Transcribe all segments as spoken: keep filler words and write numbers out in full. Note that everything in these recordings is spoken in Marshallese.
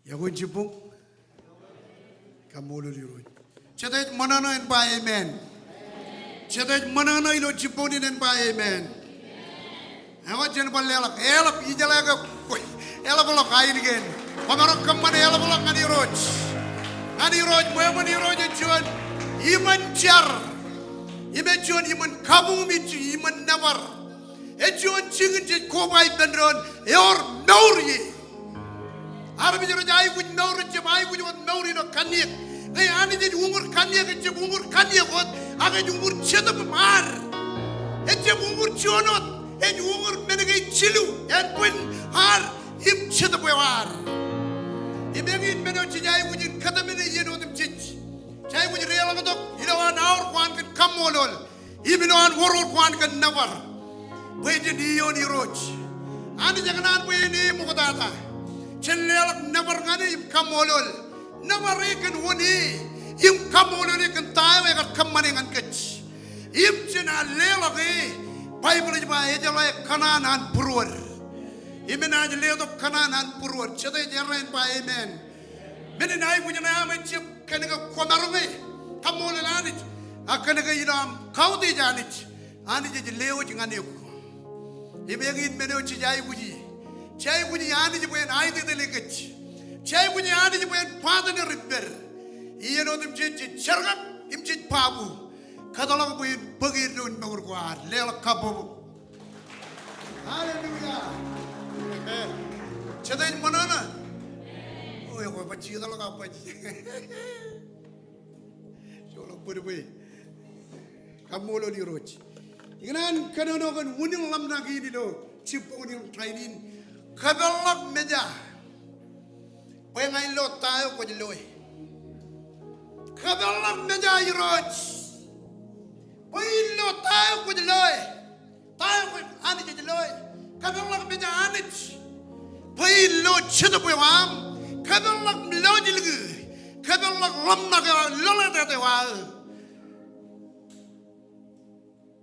Iọkwe in jibboñ. Kaṃṃoolol Irooj. Jete ej ṃōṇōṇō en ba amen. Jete ej ṃōṇōṇō ilo jibboñ in en ba amen. Eo, jen bar leḷọk, eḷap, ijeḷā ke kwe, eḷapḷọk ainikiōn. Kwōmaroñ kōṃṃane eḷapḷọk ñan Irooj. Ñan Irooj, ṃweo ṃōn Irooj ej juon iṃōn jar. Im ej juon iṃōn kabuñ im ej juon iṃōn nōbar. Ej juon jikin jej koba ippān doon ewōr mour ie. Armej rej aikuj mour, ejjab aikuj wōt mour ilo kanniōk. Ñe Anij ej uñūr kanniōk, ejjab uñūr kanniōk wōt, ak ej uñūr jetōb im ad. Ejjab uñūr juon wōt, ej uñūr men kein jilu, ānbwin, ad, im jetōb eo ad. Im eñin men eo jej aikuj in kōtmāne iien otemjej. Jej aikuj deḷọñtok ilo an aor ko an kōn kaṃṃoolol. Im ilo an wōrwōr ko an kōn nōbar. Bwe jen iioon Irooj. Anij ekōṇaan bwe en e ṃoktata. Jen leḷọk nōbar ñan e im kaṃṃoolol. Nōbar e kōn wōn e im kaṃṃoolol e kōn ta eo ekar kōṃṃane ñan kōj. Im jen leḷọk e, Baibōḷ ej ba ejeḷā kōṇaan an būruod. Im enaaj letok kōṇaan an būruod. Jete ej errā en ba amen. Men in aikuj ṇe aṃ ejjab kōnke kwōmaroñ e. Kaṃṃoolol Anij. Ak kōnke ilo aṃ kautiej Anij, Anij ej lewōj ñan eok. Im eñin men eo jej aikuji. Jej aikuji Anij bwe en aitōtōle kōj. Jej aikuji Anij bwe en partner ippād. Iien otemjej jej jerkak im jej babu. Kōtḷọk bwe en bōk eddoin mour ko ad. Leḷọk kabbokbok. Hallelujah. Amen. Jete ej ṃōṇōṇō. O, ekwe, baj jitōḷọk ak baj. Joḷọk bōd bwe. Kaṃṃoolol Irooj. Ikōṇaan kōnono kōn unin ḷōmṇak in ilo jibboñ in rainin. Kōpeḷḷọk meja bwe ña in lo ta eo kwōj loe. Kōpeḷḷọk meja Irooj bwe in lo ta eo kwōj loe. Ta eo kwōj, Anij ej loe. Kōpeḷḷọk meja Anij bwe in lo jetōb eo aṃ. Kōpeḷḷọk lọjilñi. Kōpeḷḷọk ḷōmṇak eo aō, lọḷātāt eo aō.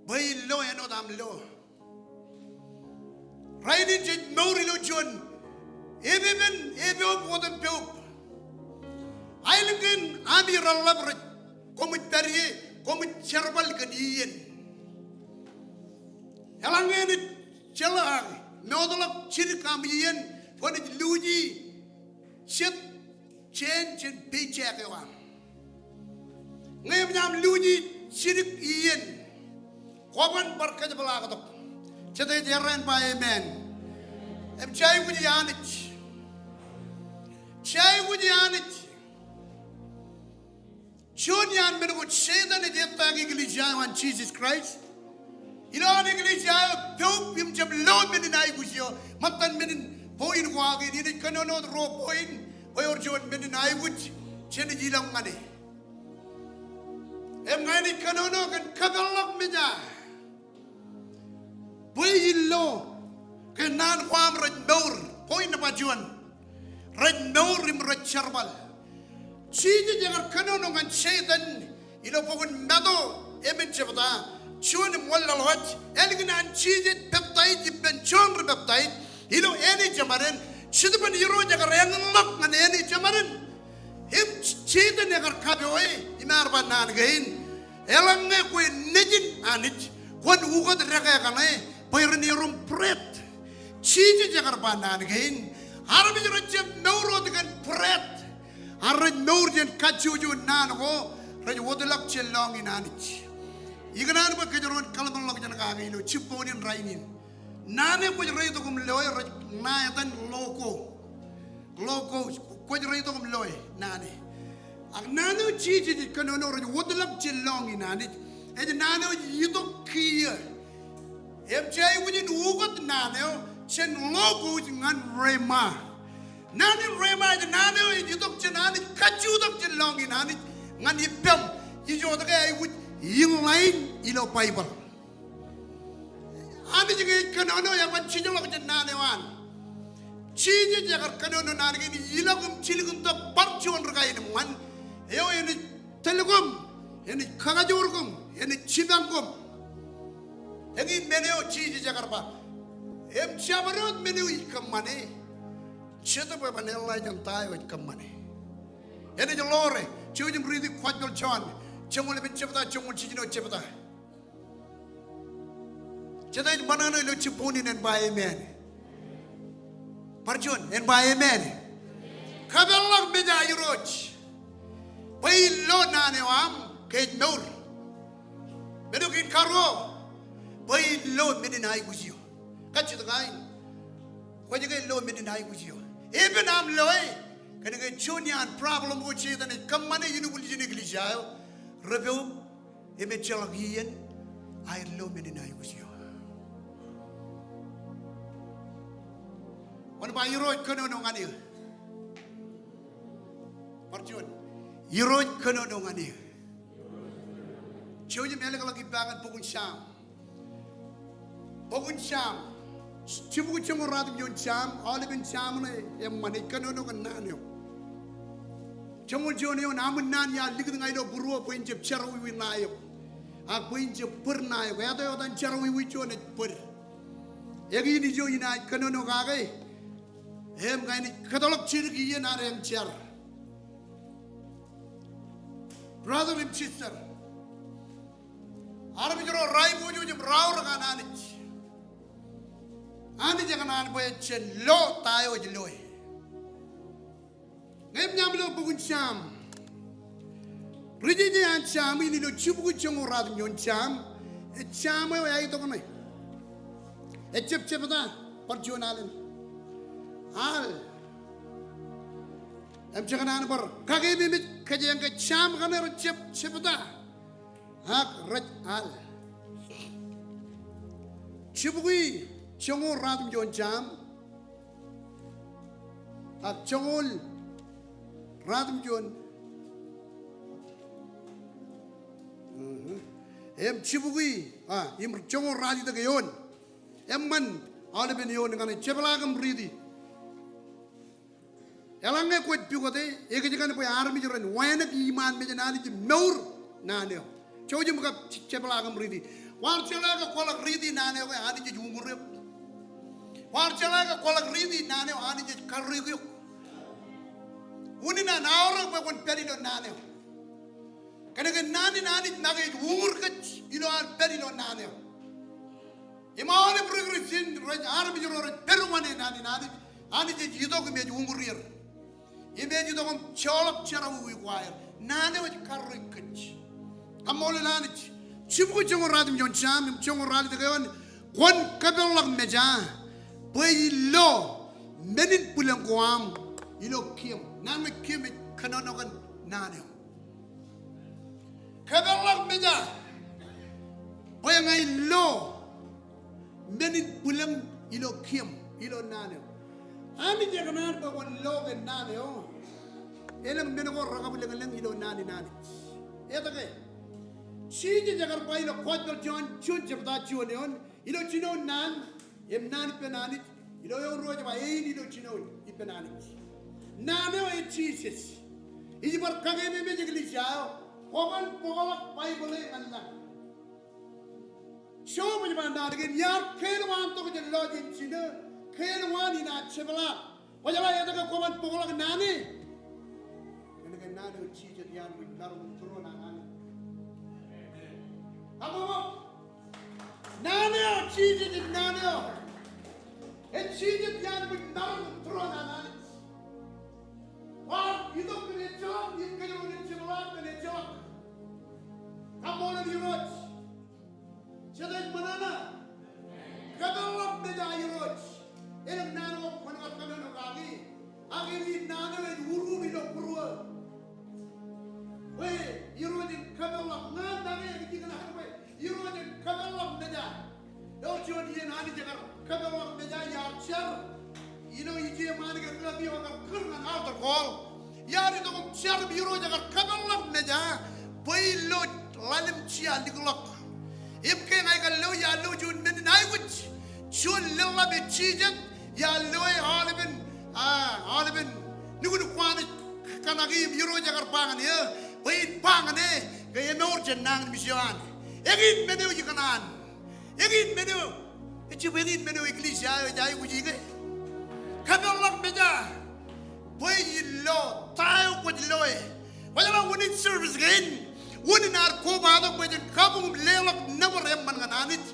Bwe in lo āinwōt aṃ lo. Rainin jej mour ilo juon epepen, epoop otempeop. Aelōñ kein ami reḷḷap rej, koṃij pād ie, koṃij jerbal kōn iien. Eḷaññe enaaj jeḷā, mootḷọk jidik aṃ iien, kwōnaaj luuji jet jāān jān paycheck eo aṃ. Ñe eṃōj aṃ luuji jidik iien, kwōban bar kōjepḷaaktok. Jete ej errā en ba amen. Im jej aikuji Anij. Jej aikuji Anij. Juon iaan men ko Setan ej attack eklejia eo an Jesus Christ. Ilo an eklejia eo poub im jab lo men in aikuj eo. Ṃōttan men in point ko aō kein, inaaj kōnono wōt ruo point bwe ewōr juon men in aikuj jenaaj ilọk ñan e. Im ña inaaj kōnono kōn kōpeḷḷọk meja bwe in lo ke naan ko aṃ rej mour, point nōṃba juon. Rej mour im rej jerbal. Jisōs ekar kōnono ñan Setan ilo bok in Matu emān jebta juon im wanlaḷ wōj, ālikin an Jisōs peptaij ippān Jon ri peptaij ilo āne jemāden, Jetōb in Irooj ekar āñinḷọk ñan āne jemāden. Im Setan ekar kapo e im ear ba naan kein, eḷaññe kwe nejin Anij, kwōn ukōt dekā kaṇe bwe ren erom bread. Jisōs ekar ba naan kein, armej rej jab mour wōt kōn bread, ak rej mour jān kajjojo naan ko rej wōtlọk jān lọñiin Anij. Ikōṇaan bwe kōjro en kōḷmānḷọkjeṇ kake ilo jibboñ in rainin. Naan eo kwōj reitok im loe rej ṇa etan logo. Logo, kwōj reitok im loe naan e. Ak naan eo Jisōs ej kōnono rej wōtlọk jān lọñiin Anij, ej naan eo ej itok kiiō. Im jej aikuj in ukōt naan eo jān logo ñan rhema. Naan in rhema ej naan eo ej itok jān Anij, kajjutak jān lọñiin Anij ñan ippām. Ij wōt ke aikuj in line ilo Baibōḷ. Anij ñe ej kōnono eban jilḷọk jān naan eo an. Jisōs ekar kōnono naan kein, ilọk im jilkintok bar juon ri kaenōṃṃan eo enaaj tōl koṃ, enaaj kakajoor koṃ, enaaj jipañ koṃ. Eñin men eo Jisōs ekar ba. Im jabdewōt men eo ij kōṃṃane. Jetōb eban Elijah in ta eo ej kōṃṃane. Enaaj ḷoore, jouj im riiti Gospel John, joñoul emān jebta, joñoul jiljino jebta. Jete ej ṃōṇōṇō ilo jibboñ in en ba amen? Bar juon, en ba amen. Kapeḷḷọk meja Irooj bwe in lo naan eo aṃ ke ej mour. Men eo kein karuo, bwe in lo men in aikuj eo. Kajjitōk in. Kwōj ke lo men in aikuj eo? Epen aṃ loe. Kōnke juon iaan problem ko Setan ej kōṃṃane inubwiljin eklejia eo, repoub im ejjeḷọk iien aer lo men in aikuj eo. Kwōn ba, Irooj kōnono ñan eō. Bar juon. Irooj kōnono ñan eō. Jouj im ālōkḷọk ippa ñan bok in Sam. Bok in Sam. Jibukwi joñoul ruatimjuon Sam, aolepen Sam ṇe eṃṃan ej kōnono kōn naan eo. Joñoul juon eoon, aṃ naan iar likūt ña ilo būruō bwe in jab jerọwiwi ṇae eok, ak bwe in jab bōd ṇae eok. Etan eo etan jerọwiwi juon ej bōd. Eñin ijo inaaj kōnono kake im ña inaaj kōtḷọk jidik iien ad eñ jar. Brother im sister, armej ro raiboojoj im raorōk an Anij. Anij ekōṇaan bwe jen lo ta eo ej loe. Ñe eṃōj aṃ lo bok in Sam, ri-jeje an Sam in ilo jibukwi joñoul ruatimjuon Sam, ej Sam eo eaitok ṇe. Ejjab jebta, bar juon alen. Al. Im jekōṇaan bar kakeememej kōjeañ ke Sam kaṇe rejjab jebta ak rej al. Jibukwi joñoul ruatimjuon Sam ak joñoul ruatimjuon, mhm, im jibukwi, a, im joñoul ralitōk eoon. Eṃṃan aolepen eoon kaṇe, jepḷaak im riiti. Eḷaññe kwōj pukot e, ekōjkan bwe armej ren wānōk iṃaan mejān Anij im mour naan eo. Jouj im kab jepḷaak im riiti. Kwaar jeḷā ke kwaḷọk riiti naan eo ke Anij ej uñūr eok? Kwaar jeḷā ke kwaḷọk riiti naan eo Anij ej karreoik eok? Unin an aorōk bwe kwōn pād ilo naan eo. Kōnke naan in Anij make ej uñūr kōj ilo ad pād ilo naan eo. Im aolep ri Kristian rej, armej ro rej pād wōṇāān naan in Anij, Anij ej itok im ej uñūr er. Im ej itok im joḷọk jerọwiwi ko aer. Naan eo ej karreoik kōj. Kaṃṃoolol Anij. Jibukwi joñoul ruatimjuon Sam im joñoul ralitōk eoon, kwōn kapeḷḷọk meja bwe in lo men in bwilōñ ko aṃ ilo kiiōṃ. Naan eo kiiōṃ ej kōnono kōn naan eo. Kapeḷḷọk meja bwe ña in lo men in bwilōñ ilo kiiōṃ, ilo naan eo. Anij ekōṇaan bwe kwōn lo kōn naan eo. Elōñ men ko rekabwilōñlōñ ilo naan in Anij. Etke? Jisōs ekar ba ilo Gospel John, juon jebta juon eoon, ilo jinoin naan, im naan ippān Anij, ilo eoon ruo ej ba, ein ilo jinoin ippān Anij. Naan eo ej Jisōs. Ij bar kakeememej eklejia eo, kwōban bōkḷọk Baibōḷ e ñan lañ. Job ej ba naan kein, iar keelwaan tok jān lọjien jinō, keelwaan inaaj jepḷaak. Kwōjeḷā etke kwōban bōkḷọk naan e? Kōnke naan eo ej Jisōs iaan bwe maroñ in tūroon an Anij. Aṃ, aṃ, aṃ. Naan eo ej Jisōs, ej naan eo. Ej Jisōs iaan bwe maroñ in tūroon an Anij. Kwaar itok kōn ejjeḷọk im kōjro naaj jepḷaak kōn ejjeḷọk. Kaṃṃoolol Irooj. Jete ej ṃōṇōṇō? Kapeḷḷọk meja Irooj. Elōñ naan ko kwōn kar kōnono kaki. Ak eñin naan eo ej uruuṃ ilo būruō. Bwe Irooj en kapeḷḷọk, ñan make ej ikōṇaan bwe Irooj en kapeḷḷọk meja. Eo juon iien Anij ekar kapeḷḷọk meja, iar jar ilo ijieṃ an ke ri-lọti eo ekar kūr ñan altar call. Iar itok im jar im Irooj ekar kapeḷḷọk meja bwe in lo ḷalem jialikḷọk. Im ke ña ikar lo, iar lo juon men in aikuj. Juon leḷḷap ej Jisōs, iar lo e aolepen, a, aolepen nuknuk ko an ej kōṇaki im Irooj ekar ba ñan eō bwe in ba ñan e ke emour jān nañinmej eo an. Eñin men eo ikōṇaan. Eñin men eo, ej jab eñin men eo eklejia eo ej aikuji ke. Kapeḷḷọk meja. kwōj loe. Kwōjeḷā wūnin service kein, wūnin ad kobatok bwe jen kabuñ im leḷọk nōbar eṃṃan ñan Anij.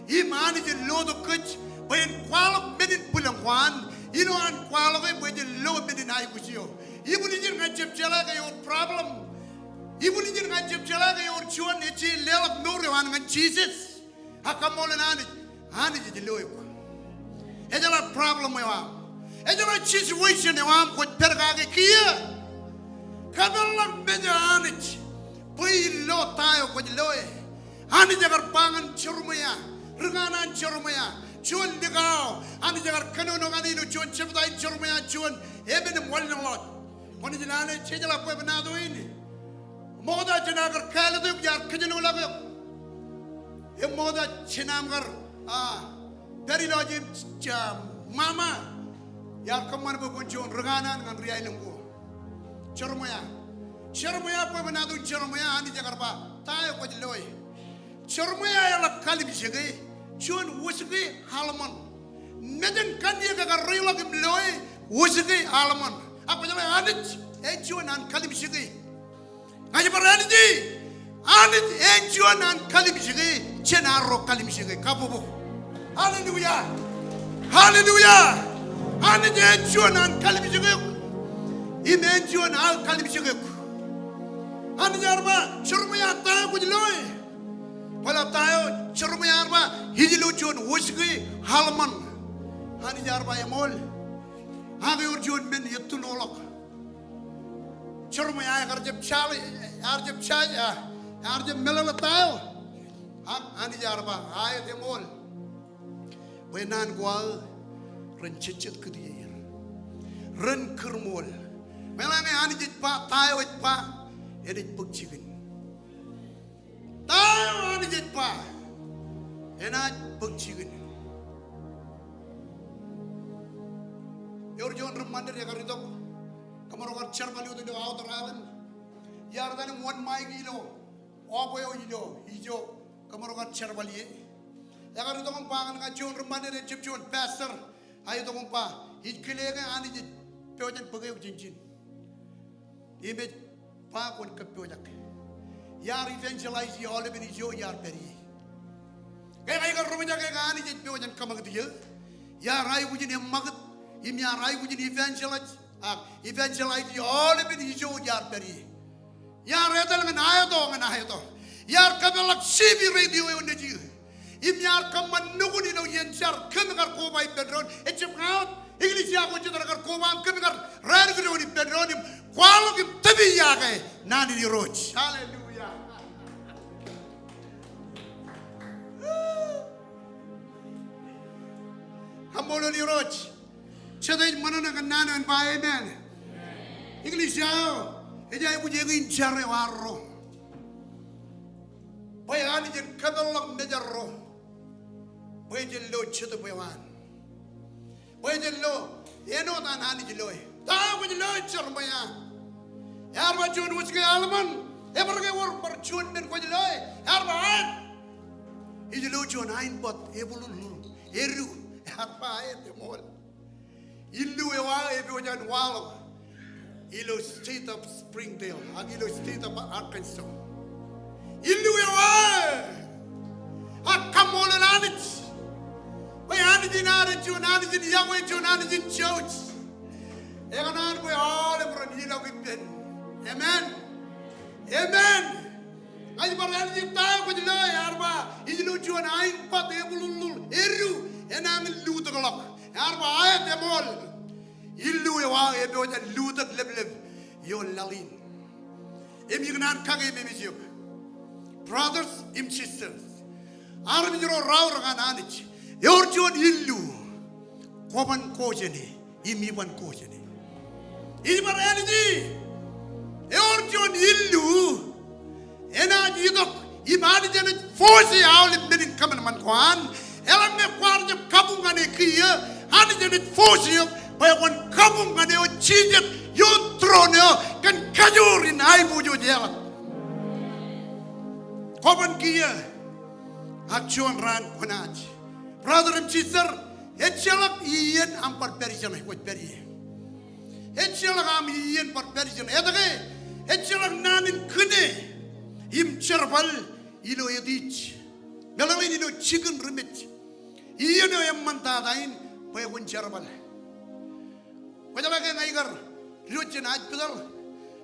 Im Anij en lotok kōj bwe en kwaḷọk men in bwilōñ ko an. Ilo an kwaḷọke bwe jen lo men in aikuj eo. Ibwiljin ña ij jab jeḷā ke ewōr problem. Ibwiljin ña ij jab jeḷā ke ewōr juon ej leḷọk mour eo an ñan Jisōs. Ak kaṃṃoolol Anij, Anij ej lo eok. Ejeḷā problem eo aṃ. Ejeḷā situation eo aṃ kwōj pād kake kiiō. Kōpeḷḷọk mejān Anij bwe in lo ta eo kwōj loe. Anij ekar ba ñan Jeremaia, ri kanaan Jeremaia, juon likao, Anij ekar kōnono ñan e ilo juon jebta in Jeremaia juon emān im wanlōñḷọk. Kwōnaaj lale, jejeḷā bwebwenato in. Ṃokta jān aō kar kāālōt eok, iar kōjenolọk eok. Im ṃokta jān aō kar, a, pād ilọk im, ja, ṃaṃa. Iar kōṃṃan bwe kwōn juon ri kanaan ñan ri aelōñ ko. Jeremaia. Jeremaia, bwebwenato in Jeremaia, Anij ekar ba, ta eo kwōj loe. Jeremaia eḷak kallimjeke juon wōjke almon. Mejān kanniōk ekar reiḷọk im loe wōjke almon. Ak kwōjeḷā Anij ej juon an kallimjeke. Ña ij bar ālije, Anij ej juon an kallimjeke jān arro kallimjeke. Kabbokbok. Hallelujah. Hallelujah. Anij ej juon an kallimjeke eok. Im ej juon aō kallimjeke eok. Anij ear ba, Jeremaia, ta eo kwōj loe. Kwōlo ta eo Jeremaia ear ba, ij lo juon wōjke almon. Anij ear ba, eṃool. Ak ewōr juon men ettunoḷọk. Jeremaia ekar jab jaḷ, ear jab jaḷ, ear jab meḷeḷe ta eo. Ak Anij ear ba, aet, eṃool. Bwe naan ko aō ren jejjet kūtieer. Ren kūrṃool. Meḷeḷe ñe Anij ej ba, ta eo ej ba, enaaj bōk jikin. Ta eo Anij ej ba, enaaj bōk jikin. Ewōr juon ri ṃanit ekar itok. Kōmro kar jerbal wōt ilo outer island. Iar etal im wōnṃaik ilo ọb eo ilo ijo kōmro kar jerbal ie. Ekar itok im ba ñan ña, juon ri ṃanit, ejjab juon pastor. A itok im ba, ij kile ke Anij ej pojak in bōk eok jān ijin. Im ej ba kwōn kōppojak. Iar evangelize e aolepen ijo iar pād ie. Ke ña ikar ropojak ke Anij ej pojak in kōṃakūt eō. Iar aikuj in eṃṃakūt. Im iar aikuj in evangelize. Ak evangelize e aolepen ijo iar pād ie. Iar etal ñan aeto, ñan aeto. Iar kōpeḷḷọk C B radio eo nejū. Im iar kōṃṃan nukun ilo iien jar kōm kar koba ippān doon. Ejjab ña wōt, eklejia ko jet rekar koba im kōm kar rādik doon ippān doon im kwaḷọk im tōpiake naan in Irooj. Hallelujah. Kaṃṃoolol Irooj. Jet ej ṃōṇōṇō kōn naan eo en ba amen. Eklejia eo, ej aikuj eñin jar eo arro. Bwe Anij en kōpeḷḷọk mejarro. Bwe jen lo jetōb eo an. Bwe jen lo āinwōt an Anij loe. Ta eo kwōj loe, Jeremaia? Ear ba juon wōjke almon. Ebar ke ewōr bar juon men kwōj loe? Ear ba aet. Ij lo juon ainbōt ebululul edu. Ear ba aet, eṃool. Illu eo aō epojak in waḷọk ilo state of Springdale, ak ilo state of Arkansas. Illu eo aō. Ak kaṃṃoolol Anij. Bwe Anij in ad ej juon Anij in yokwe, juon Anij in jouj. Ekōṇaan bwe aolep ren ilọk ippān. Amen. Amen. Ña ij bar ālije ta eo kwōj loe, ear ba, ij lo juon ainbōt ebululul edu, enañin lutōkḷọk. Ear ba aet, eṃool. Illu eo aō epojak in lutōk leplep ioon laḷ in. Im ikōṇaan kakememej eok. Brothers im sisters. Armej ro raorōk an Anij. Ewōr juon illu. Kwōban ko jāne. Im iban ko jāne. Ij bar ālije. Ewōr juon illu. Enaaj itok im Anij enaaj force e aolep men in kōṃanṃan ko an. Eḷaññe kwaar jab kabuñ ñan e kiiō, Anij enaaj force eok bwe kwōn kabuñ ñan eo jijet ioon throne eo kōn kajoor in aiboojoj eḷap. Kwōban kiiō ak juon raan kwōnaaj. Brother im sister, ejjeḷọk iien aṃ bar pād ijeṇe kwōj pād ie. Ejjeḷọk aṃ iien bar pād ijin. Etke? Ejjeḷọk naan in kine im jerbal ilo Etuj. Meḷeḷein ilo jikin ri mej. Iien eo eṃṃantata in bwe kwōn jerbal. Kwōjeḷā ke ña ikar diwōj jān hospital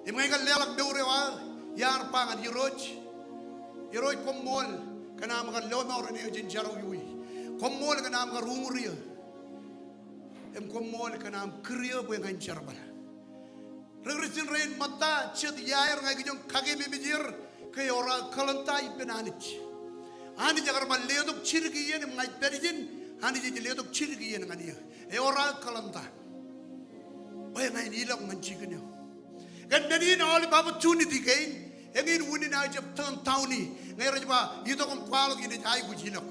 im ña ikar leḷọk mour eo aō, iar ba ñan Irooj, Irooj, koṃṃool kōn aṃ kar lọmọọren eō jān jerọwiwi. Koṃṃool kōn aṃ kar uñūr eō. Im koṃṃool kōn aṃ kūr eō bwe ña in jerbal. Ri Kristian rein ṃōtta, jet iaer ña ikijoñ kakeememej er ke ewōr aō kalōnta ippān Anij. Anij ekar bar letok jidik iien im ña ij pād ijin, Anij ej letok jidik iien ñan eō. Ewōr aō kalōnta bwe ña in ilọk ñan jikin eo. Kōn men in aolep opportunity kein, eñin unin aō jab turn down e, ñe rej ba itok im kwaḷọk, inaaj aikuj ilọk.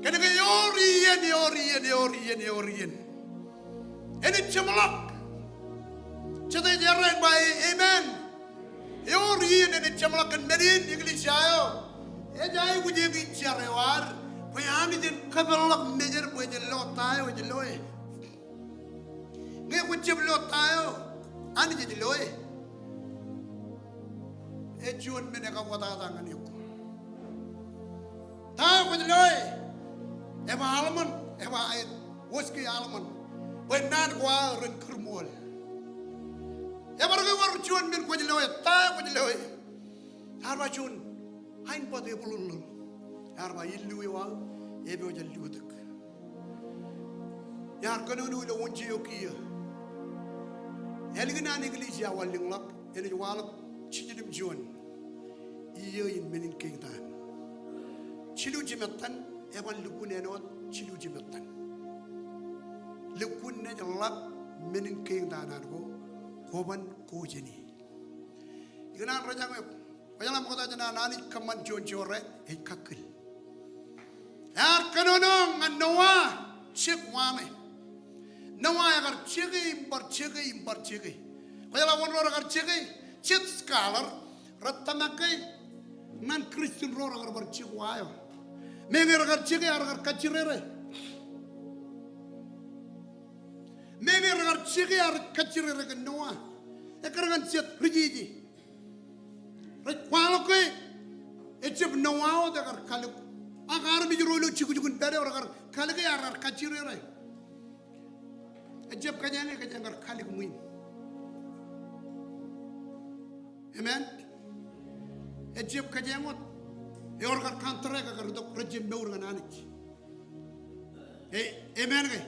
Kōnke ewōr iien, ewōr iien, ewōr iien, ewōr iien. Enaaj jeṃḷọk. Jete ej errā in ba amen? Ewōr iien enaaj jeṃḷọk. Kōn men in eklejia eo ej aikuj eñin jar eo ad, bwe Anij en kapeḷḷọk mejed bwe ejjeḷọk ta eo ej loe. Ñe kwōj jab lo ta eo Anij ej loe, ej juon men ekakwōtata ñan eok. Ta eo kwōj loe, eba almond, eba aet, wōjke almond, bwe naan ko aō ren kūrṃool. Ebar ke ewōr juon men kwōj loe, ta eo kwōj loe? Ear ba juon ainbōt ebuḷōḷḷōḷ. Ear ba illu eo aō epojak lutōk. Iar kōnono ilo wōnje eo kiiō. Ālikin an eklejia wanlōñḷọk, enaaj waḷọk jiljino im juon iiō in men in kein taan. Jilu jimettan, eban lukkuun āinwōt jilu jimettan. Lukkuun naaj ḷap men in kein taan an ko, kwōban ko jāne. Ikōṇaan rej aṃ eok. Kwōjeḷā ṃokta jān an Anij kōṃṃan juon jorrāān, ej kakkōl. Ear kōnono ñan Noah, jek waṃe. Noah ekar jeke im bar jeke im bar jeke. Kwōjeḷā wōn ro rekar jeke? Jet scholar rej tōmak ke ñan Kristian ro rekar bar jek wa eo. Meñe rekar jeke ear kar kajjirere. Meñe rekar jeke ear kajjirere kōn Noah. Ekkar ñan jet ri jeje. Rej kwaḷọk ke ejjab Noah wōt ekar kalōk. Ak armej ro ilo jukjuk in pād eo rekar kalōke ear kar kajjirere. Ejjab kōjeañ, kōjeañ kar kalōk ṃwiin. Amen. Ejjab kōjeañ wōt. Ewōr kar contract ekar itok, rejjab mour ñan Anij. E, amen ke?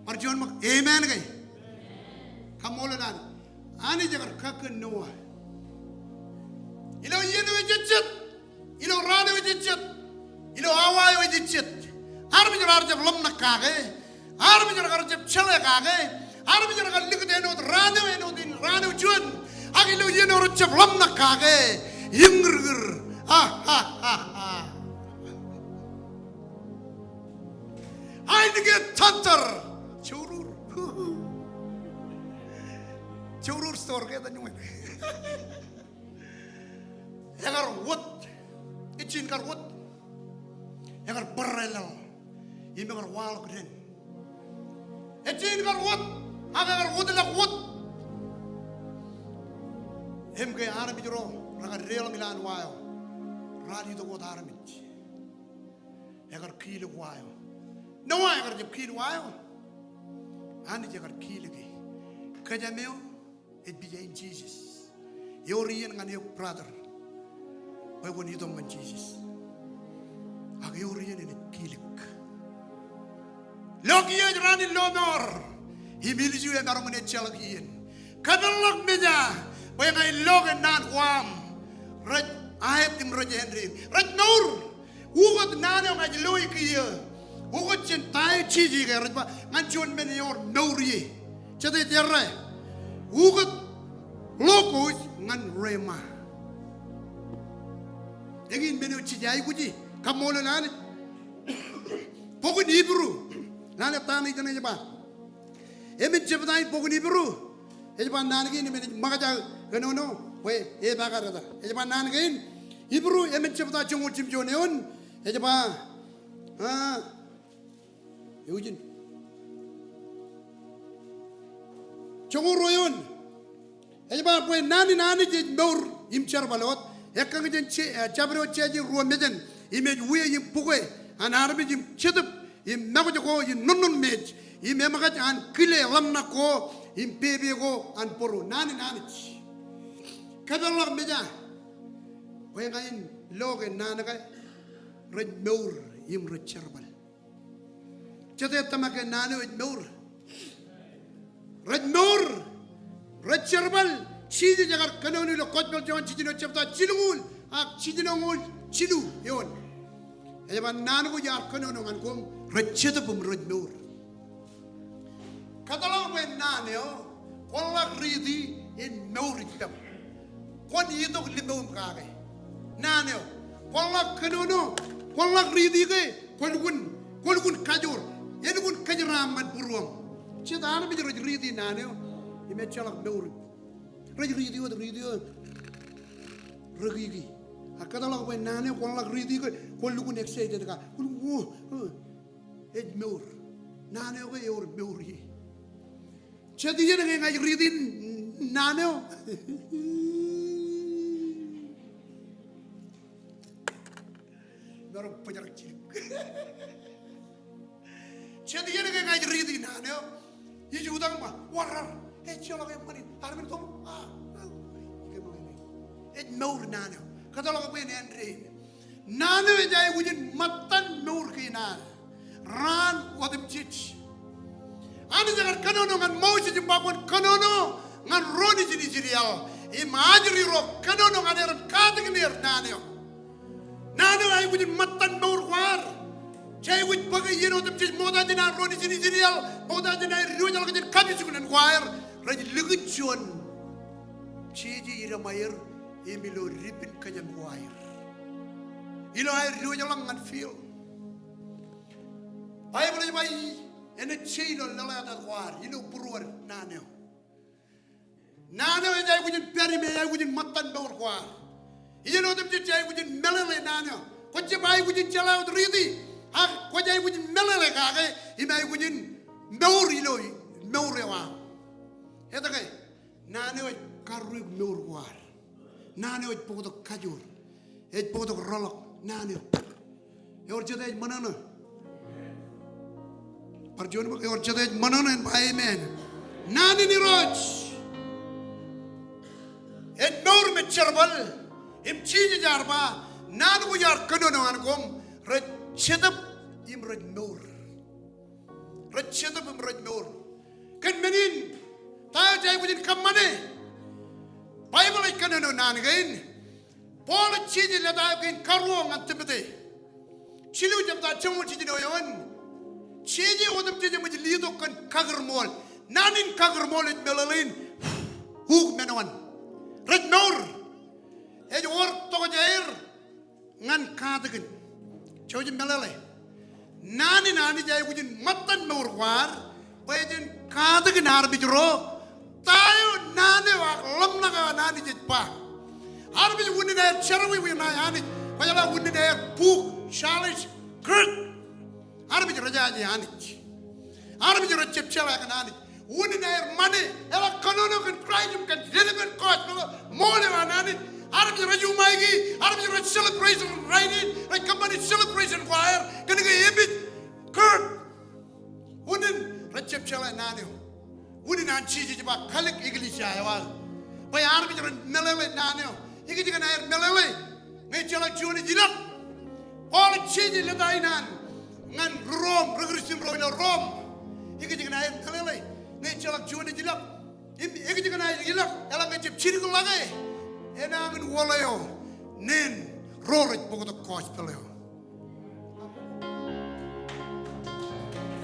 Bar juon ṃōk, amen ke? Kaṃṃoolol Anij. Anij ekar kakkōn Noah. Ilo iien eo ejejjet, ilo raan eo ejejjet, ilo awa eo ejejjet, armej raar jab ḷōmṇak kake, armej raar jab jeḷā kake, armej raar likūt āinwōt raan eo, āinwōt in raan eo juon. Ak ilo iien eo rejjab ḷōmṇak kake, iñūrñūr. Ha, ha, ha, ha. Ainikien thunder. Jourur. Jourur store ke ta ñe. Ekar wōt. Ejin kar wōt. Ekar barāinwōt. Im ekar waḷọk dān. Ejin kar wōt. Ak ekar wōtlọk wōt. Im ke armej ro rekar deḷọñ ilowaan wa eo, raar itok wōt armej. Ekar kilōk wa eo. Noah ekar jab kil wa eo. Anij ekar kilōke. Kōjām eo ej pija in Jisōs. Ewōr iien ñan eok brother bwe kwōn itok ñan Jisōs. Ak ewōr iien enaaj kilōk. Lo kiiō ej raan in lọmọọr. Im ilju emaroñ in ejjeḷọk iien. Kapeḷḷọk mejā bwe ña in lo ke naan ko aṃ rej aet im rej āindein. Rej mour. Ukōt naan eo ña ij loe kiiō. Ukōt jān ta eo jeje ke rej ba ñan juon men eo ewōr mour ie. Jete ej errā? Ukōt logos ñan rhema. Eñin men eo jej aikuji. Kaṃṃoolol Anij. Bok in Hibru. Lale ta ṇe ijeṇe ej ba. Emān jebta in bok in Hibru, ej ba naan kein im enaaj ṃōkaj aō kōnono bwe epaak ad eta. Ej ba naan kein, Hibru emān jebta joñoul jimjuon eoon, ej ba, ah, eujin. joñoul ruo eoon. Ej ba bwe naan in Anij ej mour im jerbal wōt. Ekkā jān je-, eh, jabdewōt jāje ruo mejān, im ej wia im bukwe an armej im Jetōb im makūt ko in ṇunṇunmej, im eṃōkaj an kile ḷōmṇak ko im pepe ko an bōro. Naan in Anij. Kōpeḷḷọk meja bwe ña in lo ke naan ko rej mour im rej jerbal. Jete tōmak ke naan eo ej mour? Rej mour, rej jerbal. Jisōs ekar kōnono ilo Gospel John jiljino jebta jilñuul ak jiljinoñoul jilu eoon. Ej ba naan ko iar kōnono ñan koṃ rej jetōb im rej mour. Kōtḷọk bwe naan eo kwōn ḷak riiti in mour ippaṃ. Kwōn itok limōṃ kake. Naan eo kwōn ḷak kōnono, kwōn ḷak riiti ke kwōlukkuun, kwōlukkuun kajoor, elukkuun kōjeraaṃṃan būruōṃ. Jet armej rej riiti naan eo im ejjeḷọk mour. Rej riiti wōt, riiti wōt, rikiki. Ak kōtḷọk bwe naan eo kwōn ḷak riiti ke kwōlukkuun excited kake. Kwōlukkuun, o, o, ej mour. Naan eo ke ewōr mour ie. Jet iien ke ña ij riiti naan eo, maroñ bōjrak jidik. Jet iien ke ña ij riiti naan eo, ij jutak im ba, warrar, ejjeḷọk eṃṃan in, armej tok, a, a, ej mour naan eo. Kōtḷọk bwe en āindein. Naan eo ej aikuj in ṃōttan mour kein ad raan otemjej. Anij ekar kōnono ñan Moses im ba kwōn kōnono ñan ro nejin Israel im ajri ro kōnono ñan er im katakin er naan eo. Naan eo aikuj in ṃōttan mour ko ad. Jej aikuj bōke iien otemjej ṃokta jān an ro nejin Israel, ṃokta jān aer diwōjḷọk jān kapijuknen ko aer, rej likūt juon jeje idaṃaer im ilo dipen kōjām ko aer. Ilo aer diwōjḷọk ñan field. Baibōḷ ej ba, enaaj je ilo lōḷātāt ko ad, ilo būruod naan eo. Naan eo ej aikuj in pād im ej aikuj in ṃōttan mour ko ad. Iien otemjej jej aikuj in meḷeḷe naan eo. Kwōj jab aikuj in jeḷā wōt riiti, ak kwōj aikuj in meḷeḷe kake im aikuj in mour ilo mour eo aṃ. Etke? Naan eo ej karreoik mour ko ad. Naan eo ej bōktok kajoor. Ej bōktok rōḷọk naan eo. Ewōr jete ej ṃōṇōṇō? Bar juon bōk, ewōr jete ej ṃōṇōṇō en ba amen. Naan in Irooj ej mour im ej jerbal. Im Jisōs ear ba, naan ko iar kōnono ñan koṃ rej jetōb im rej mour. Rej jetōb im rej mour. Kōn men in, ta eo jej aikuj in kōṃṃane? Baibōḷ ej kōnono naan kein. Paul ej jeje lōta eo kein karuo ñan Timote. Jilu jebta joñoul jiljino eoon. Jeje otemjej eṃōj letok kōn kakūrṃool. Naan in kakūrṃool ej meḷeḷein, ukōt men oṇ. Rej mour. Ej wōr tokjāer ñan katakin. Jouj im meḷeḷe. Naan in Anij ej aikuj in ṃōttan mour ko ad bwe jen katakin armej ro ta eo naan eo ak ḷōmṇak eo an Anij ej ba. Armej unin aer jerọwiwi ṇae Anij. Kwōjeḷā unin aer buk, challenge, Kurt. Armej rejaje Anij. Armej rej jab jeḷā kōn Anij. Unin aer ṃane, eḷak kōnono kōn Kraist im kōn lepen gospel eo, ṃool eo an Anij. Armej rej umaiki, armej rej celebration rainin, rej kōṃṃani celebration ko aer, kōnke epij Kurt. Unin rej jab jeḷā naan eo. Unin an Jisōs ej ba kalōk eklejia eo aō. Bwe armej ren meḷeḷe naan eo. Ikijjien aer meḷeḷe ñe ejjeḷọk juon ej ilọk. Paul ej jeje lōta in an ñan ri Rom, ri Kristian ro ilo Rom. Ikijjien aer meḷeḷe ñe ejjeḷọk juon ej ilọk. Im ikijjien aer ilọk, eḷaññe ejab jidikḷọke, enañin wōḷ eo neen ro rej bōktok gospel eo.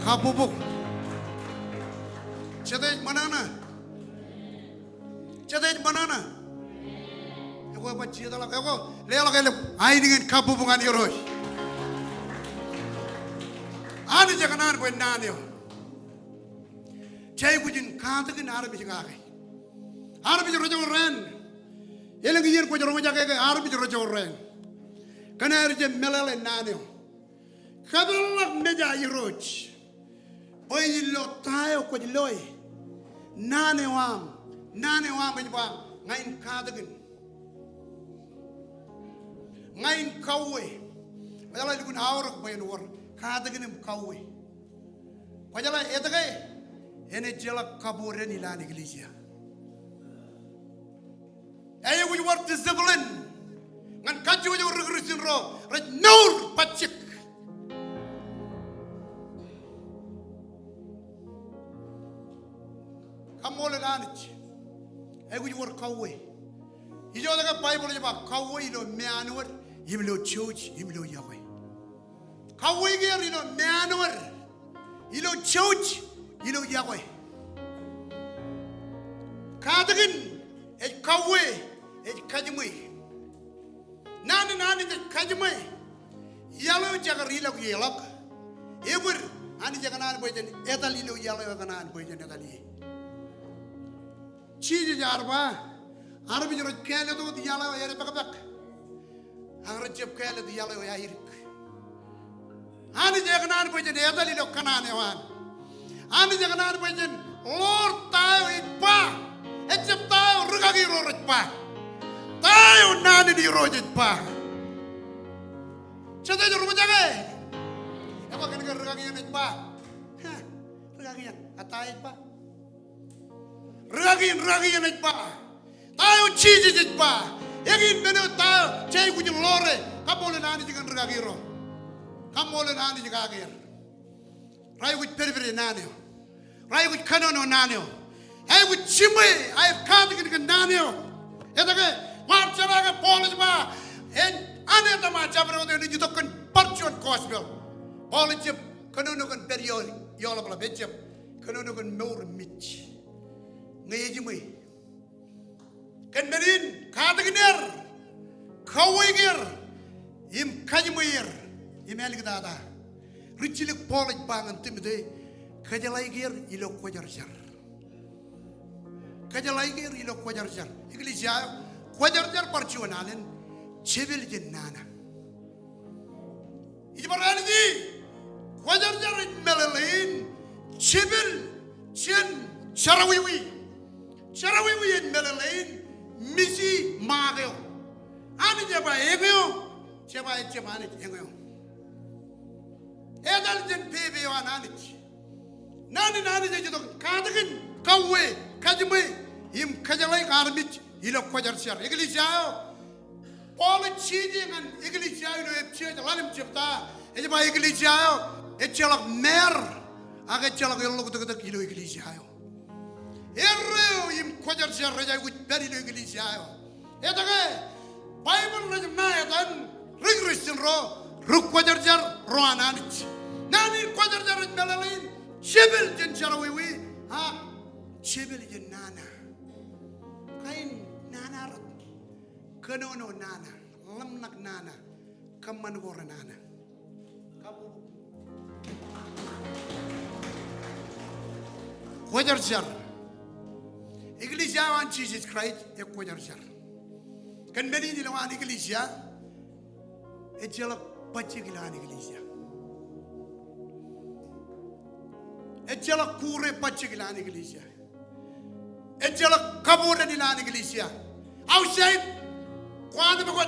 Kabbokbok. Jete ej ṃōṇōṇō? Jete ej ṃōṇōṇō? Ekwe bar jijet ḷọk, ekwe leḷọk elep ainikien kabbokbok ñan Irooj. Anij ekōṇaan bwe naan eo. Jej aikuj in katakin armej kake. Armej ro jekdọọn. Elōñ iien kwōj roñjake ke armej ro jekdọọn. Kōn aer jab meḷeḷe naan eo. Kōpeḷḷọk meja Irooj bwe ilo ta eo kwōj loe. Naan eo aṃ, naan eo aṃ ej ba ña in katakin. Ña in kauwe. Kwōjeḷā lukkuun aorōk bwe en wōr katakin im kauwe. Kwōjeḷā etke? Enaaj jeḷā kabodān ilowaan eklejia. Eaikuj wōr discipline ñan kajjojo ri Kristian ro rej mour bajjek. Kaṃṃoolol Anij. Eaikuj wōr kauwe. Ijoke Baibōḷ ej ba kauwe ilo meanwōd im ilo jouj im ilo iọkwe. Kauwe ke er ilo meanwōd, ilo jouj, ilo iọkwe. Katakin ej kauwe, ej kajiṃwe. Naan in Anij ej kajiṃwe. Iaḷ eo jekar ilọk ie ḷọk. Ekwōd, Anij ekōṇaan bwe jen etal ilo iaḷ eo ekōṇaan bwe jen etal ie. Jisōs ear ba, armej rej kāālōt wōt iaḷ eo edepakpak, ak rej jab kāālōt iaḷ eo aidik. Anij ekōṇaan bwe jen etal ilo kōṇaan eo an. Anij ekōṇaan bwe jen ḷoor ta eo ej ba. Ejjab ta eo rūkaki ro rej ba. Ta eo naan in Irooj ej ba. Jete ej rūkaki? Ekwe kōn ke rūkaki eṇ ej ba. Ha, rūkaki eṇ. A ta eo ej ba? Rūkaki eṇ, rūkaki eṇ ej ba. Ta eo Jisōs ej ba. Eñin men eo ta eo jej aikuj in ḷoore. Kaṃṃoolol Anij kōn rūkaki ro. Kaṃṃoolol Anij kake er. Raikuj pedpede naan eo. Raikuj kōnono naan eo. Aikuj jiṃwe aer katakin kōn naan eo. Etke? Ṃaar jeḷā ke Paul ej ba, en ane tōmak jabdewōt eṇ ej itok kōn bar juon gospel. Paul ejjab kōnono kōn pād ioḷapḷap, ejjab kōnono kōn mour im mej. Ñe ejiṃwe. Kōn men in, katakin er, kauweik er, im kajiṃwe er, im āliktata. Rijjilōk Paul ej ba ñan Timote, kōjeḷāik er ilo kwōjarjar. Kōjeḷāik er ilo kwōjarjar. Eklejia eo, kwōjarjar bar juon alen, jepel jān nana. Ij bar āliji, kwōjarjar ej meḷeḷein jepel jān jerọwiwi. Jerọwiwi ej meḷeḷein miji ṃaak eo. Anij ej ba eñeo, ej ba ejjab Anij eñeo. Etal jān pepe eo an Anij. Naan in Anij ej itok katakin, kauwe, kajiṃwe, im kōjeḷāik armej ilo kwōjarjar. Eklejia eo, Paul ej jeje ñan eklejia eo ilo Epesōs ḷalem jebta, ej ba eklejia eo, ejjeḷọk māār, ak ejjeḷọk eḷḷoktōktōk ilo eklejia eo. Erreo im kwōjarjar rej aikuj pād ilo eklejia eo. Etke? Baibōḷ ej ba etan ri Kristian ro, ri kwōjarjar ro an Anij. Naan in kwōjarjar ej meḷeḷein, jepel jān jerọwiwi, ak jepel jān nana. Kain nana rot. Kōnono nana, ḷōmṇak nana, kōṃṃan ko renana. Kwōjarjar. Eklejia eo an Jisōs Kraist ekwōjarjar. Kōn men in ilowaan eklejia, ejjeḷọk bajjek ilowaan eklejia. Ejjeḷọk kure bajjek ilowaan eklejia. Ejjeḷọk kabodān ilowaan eklejia. Outside, kwaḷọk tok,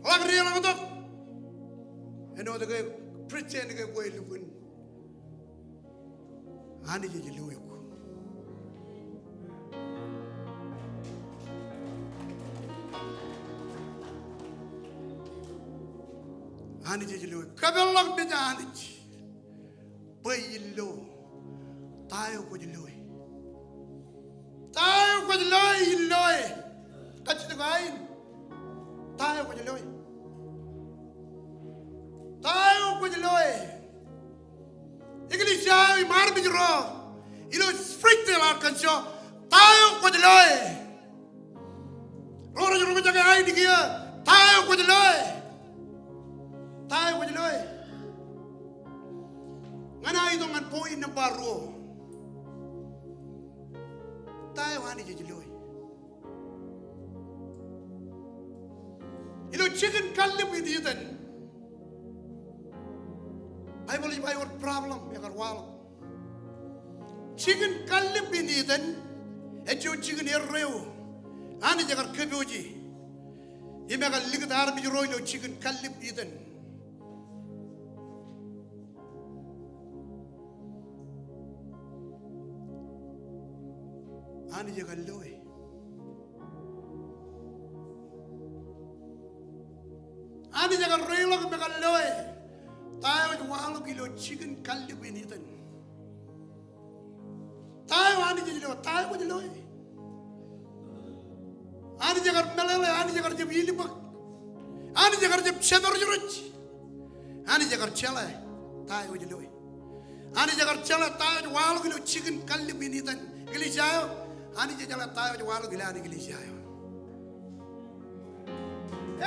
ḷak deḷọñ tok. Āinwōt ke pretend ke kwe lukkuun. Anij ej lo eok. Anij ej lo eok. Kōpeḷḷọk mej an Anij. Bwe ilo ta eo kwōj loe. Ta eo kwōj loe, ilo e. Kajjitōk ain. Ta eo kwōj loe. Ta eo kwōj loe. Eklejia eo im armej ro ilo Springdale, Arkansas. Ta eo kwōj loe. Ro rej roñjake ain kiiō, ta eo kwōj loe. Ta eo kwōj loe. Ñan aō itok ñan point number ruo. Ta eo Anij ej loe. Ilo jikin kallib in Iden. Baibōḷ ej ba ewōr problem ekar waḷọk. Jikin kallib in Iden, Ejjo jikin erreo, Anij ekar kōpooje im ekar likūt armej ro ilo jikin kallib Iden. Anij ekar loe. Anij ekar reiḷọk im ekar loe ta eo ej waḷọk ilo jikin kallib in Iden. Ta eo Anij ej loe, ta eo kwōj loe. Anij ekar meḷeḷe, Anij ekar jab ilbōk, Anij ekar jab jepḷaak rej. Anij ekar jeḷā ta eo kwōj loe. Anij ekar jeḷā ta eo ej waḷọk ilo jikin kallib in Iden. Eklejia eo, Anij ej jeḷā ta eo ej waḷọk ilowaan eklejia eo.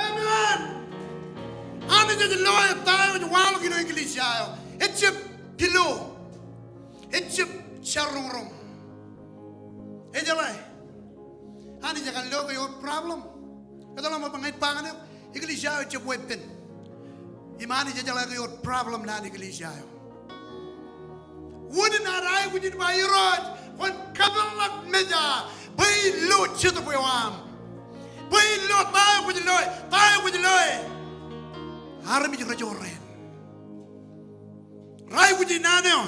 Amen. Anij ej loe ta eo ej waḷọk ilo eklejia eo. Ejjab pilo. Ejjab jaroñroñ. Ejeḷā. Anij ekar loe ke ewōr problem. Etal eo ṃōk bwe ña in ba ñan eok, eklejia eo ejjab weeppān. Im Anij ejeḷā ke ewōr problem naan eklejia eo. Wūnin ad aikuj in ba Irooj, kwōn kapeḷḷọk mejān bwe in lo jetōb eo aṃ. Bwe in lo ta eo kwōj loe, ta eo kwōj loe. Armej rej jorrāān. Rej aikuj in naan eo.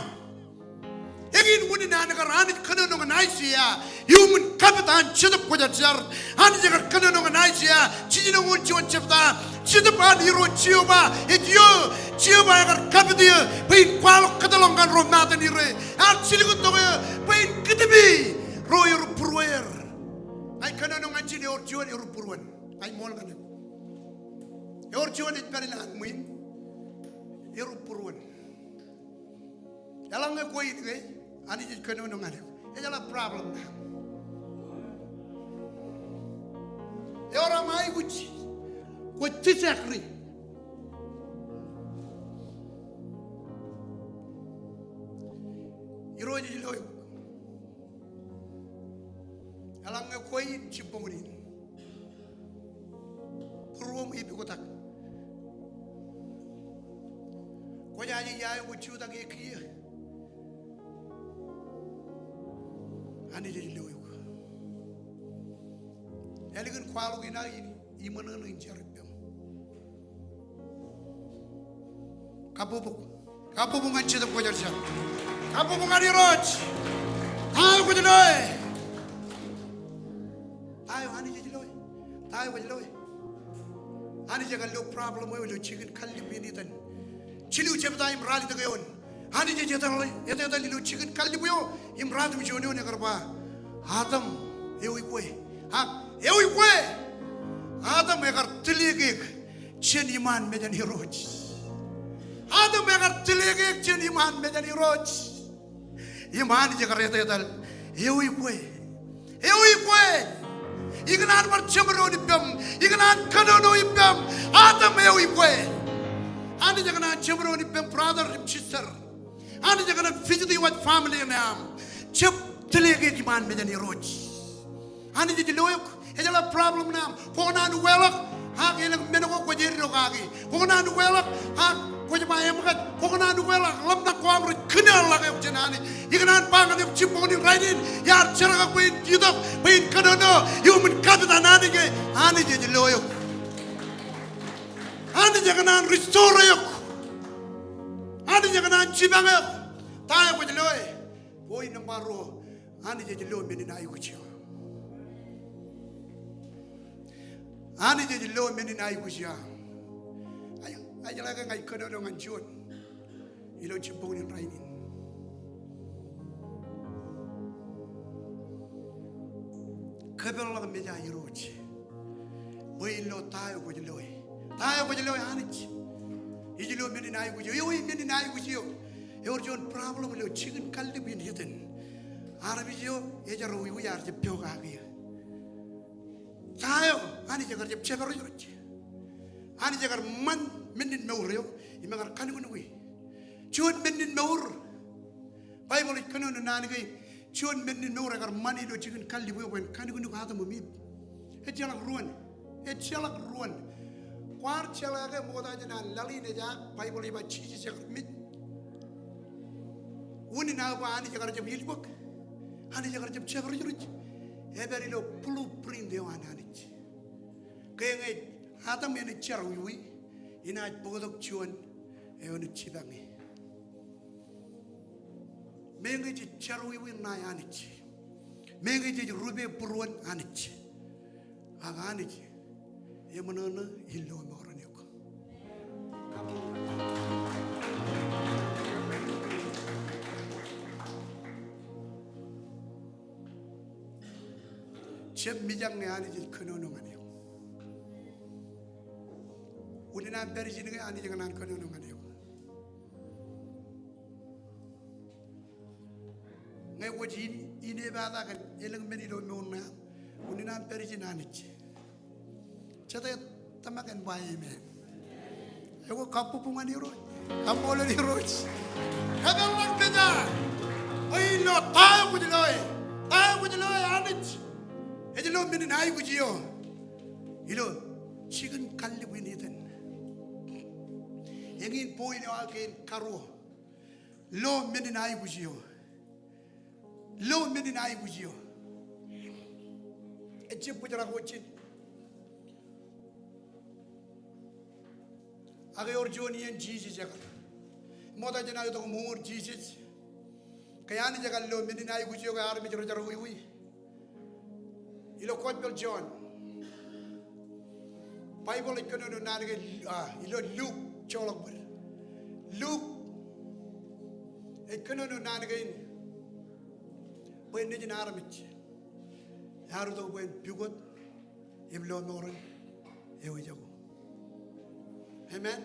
Eñin wūnin an kar Anij kōnono ñan Aiseia. Iuṃwin kapit an Jetōb Kwōjarjar. Anij ekar kōnono ñan Aiseia jijinoñoul juon jebta. Jetōb an Irooj Jeova ej iiō, Jeova ekar kapit eō bwe in kwaḷọk kōtḷọk ñan ro mātōn Ire. Ear jilkintok eō bwe in kūtbi ro erubūrueir. Ña ij kōnono ñan ijin ewōr juon erubūruon. Ña ij ṃool ñan eok. Ewōr juon ej pād ilowaan ṃwiin. Erubūruon. Eḷaññe kwe in ke, Anij ej kōnono ñan eok. Ejeḷā problem ṇe aṃ. Ewōr aṃ aikuj. Kwōj disagree. Irooj ej lo eok. Eḷaññe kwe in jibboñ in. Būruoṃ ej pukot ak. Kwōjaje ia eo kwōj jutak e kiiō. Anij ej lo eok. Ālikin kwaḷọk in aō iṃōṇōṇō in jar ippaṃ. Kabbokbok. Kabbokbok ñan Jetōb Kwōjarjar. Kabbokbok ñan Irooj. Ta eo kwōj loe. Ta eo Anij ej loe. Ta eo kwōj loe. Anij ekar lo problem eo ilo jikin kallib in Iden. Jilu jebta im ralitōk eoon. Anij ej etetal, etetal ilo jikin kallib eo im ruwatimjuon eoon ekar ba, Adam, ewi kwe? Ak, ewi kwe? Adam ekar tōl ekeek jān iṃaan mejān Irooj. Adam ekar tōl ekeek jān iṃaan mejān Irooj. Im Anij ekar etetal, ewi kwe? Ewi kwe? Ikōṇaan bar jeṃdoon ippaṃ, ikōṇaan kōnono ippaṃ, Adam ewi kwe? Anij ekōṇaan jeṃdoon ippaṃ, brother im sister. Anij ekōṇaan visit iwōj family eo aṃ. Jab tōl ekeek iṃaan mejān Irooj. Anij ej lo eok. Ejeḷā problem ṇe aṃ. Kwōkōṇaan ukeḷọk ak elōñ men ko kwōj eddo kaki. Kwōkōṇaan ukeḷọk ak kwōj ba eṃōkaj. Kwōkōṇaan ukeḷọk ḷōmṇak ko aṃ rej kūṇaanḷọk eok jān Anij. Ikōṇaan ba ñan eok jibboñ in rainin, iar jerkakpein itok bwe in kōnono iuṃwin kapit an Anij ke Anij ej lo eok. Anij ekōṇaan restore eok. Anij ekōṇaan jipañ eok. Ta eo kwōj loe? Point nōṃba ruo. Anij ej lo men in aikuj eo aṃ. Anij ej lo men in aikuj eo aṃ. Ij, ij jeḷā ke ña ij kōnono ñan juon ilo jibboñ in rainin. Kōpeḷḷọk mejān Irooj bwe in lo ta eo kwōj loe. Ta eo kwōj loe Anij? Ij lo men in aikuj eo. Ewi men in aikuj eo? Ewōr juon problem ilo jikin kallib in Iden. Armej eo ejar wiwi, ear jab pokake eō. Ta eo? Anij ekar jab jepḷaak rej. Anij ekar ṃan men in mour eo im ekar kanuknuki. Juon men in mour. Baibōḷ ej kōnono naan kein. Juon men in mour ekar ṃan ilo jikin kallib eo bwe en kanuknuk Adam im Iv. Ejjeḷọk ruon. Ejjeḷọk ruon. Kwaar jeḷā ke ṃokta jān an laḷ in ej ak Baibōḷ ej ba Jisōs ekar mej? Unin aō ba Anij ekar jab ilbōk. Anij ekar jab jepḷaak rej. Ej pād ilo blueprint eo an Anij. Ke ñe Adam enaaj jerọwiwi, inaaj bōktok juon eo enaaj jipañe. Meñe jej jerọwiwi ṇae Anij. Meñe jej rupe būruon Anij. Ak Anij eṃōṇōṇō in lọmọọren eok. Jab mijak ñe Anij ej kōnono ñan eok. Unin an pād ijin ke Anij ekōṇaan kōnono ñan eok. Ñe kwōj in, inepata kōn elōñ men ilo mour ṇe aṃ, unin an pād ijin Anij. Jete tōmak en ba amen? Eo, kabbokbok ñan Irooj. Kaṃṃoolol Irooj. Kōpeḷḷọk pejā. Bwe ilo ta eo kwōj loe, ta eo kwōj loe Anij, ej lo men in aikuj eo ilo jikin kallib in Iden. Eñin point eo aō kein karuo. Lo men in aikuj eo. Lo men in aikuj eo. Ejjab bōjrak wōt ijin. Ak ewōr juon iien Jisōs ekar ṃokta jān aō itok im uññūr Jisōs. Ke Anij ekar lo men in aikuj eo ke armej rej jerọwiwi. Ilo Gospel John. Baibōḷ ej kōnono naan kein, ah, ilo Luk joḷọk bōd. Luk ej kōnono naan kein bwe en nejin armej ear itok bwe en pukot im lọmọọren eo ejako. Amen.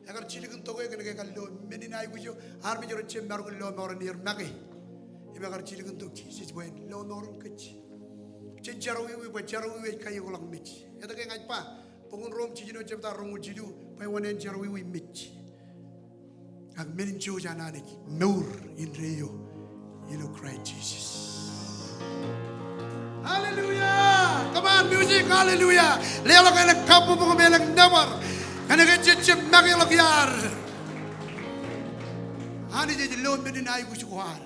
Ekar jilkintok e kōn ke ekar lo men in aikuj eo, armej rej jab maroñ in lọmọọren er make. Im ekar jilkintok Jisōs bwe en lọmọọren kōj. Jen jerọwiwi bwe jerọwiwi ej kaioklọk mej. Etke ña ij ba, bok in Rom jiljino jebta roñoul jilu, bwe oṇāān jerọwiwi mej. Ak men in jouj an Anij mour indeeo ilo Kraist Jisōs. Hallelujah! Come on, music, hallelujah! Leḷọk elōñ kabbokbok im elōñ nōbar. Kōnke jej jab makeḷọk iaad. Anij ej lo men in aikuj ko ad.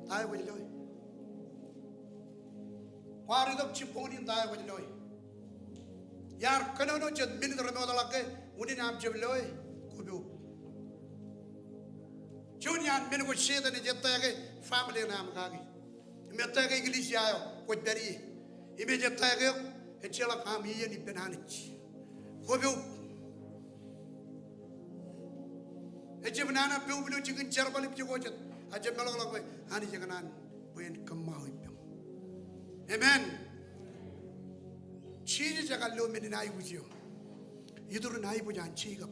Ta eo kwōj loe? Kwaar itok jibboñōn in, ta eo kwōj loe? Iar kōnono jet minit remootḷọk ke unin aṃ jab loe, kwōpoub. Juon iaan men ko Setan ej ettā ke family ṇe aṃ kaki. Im ettā ke eklejia eo kwōj pād ie. Im ej ettā ke eok, ejjeḷọk aṃ iien ippān Anij. Kwōpoub. Ejjab nana poub ilo jikin jerbal eo ijoko jet. Ak jab meḷọkḷọk bwe Anij ekōṇaan bwe en kōṃṃao ippaṃ. Amen. Jisōs ekar lo men in aikuj eo. Iturin aiboojaan Jekob.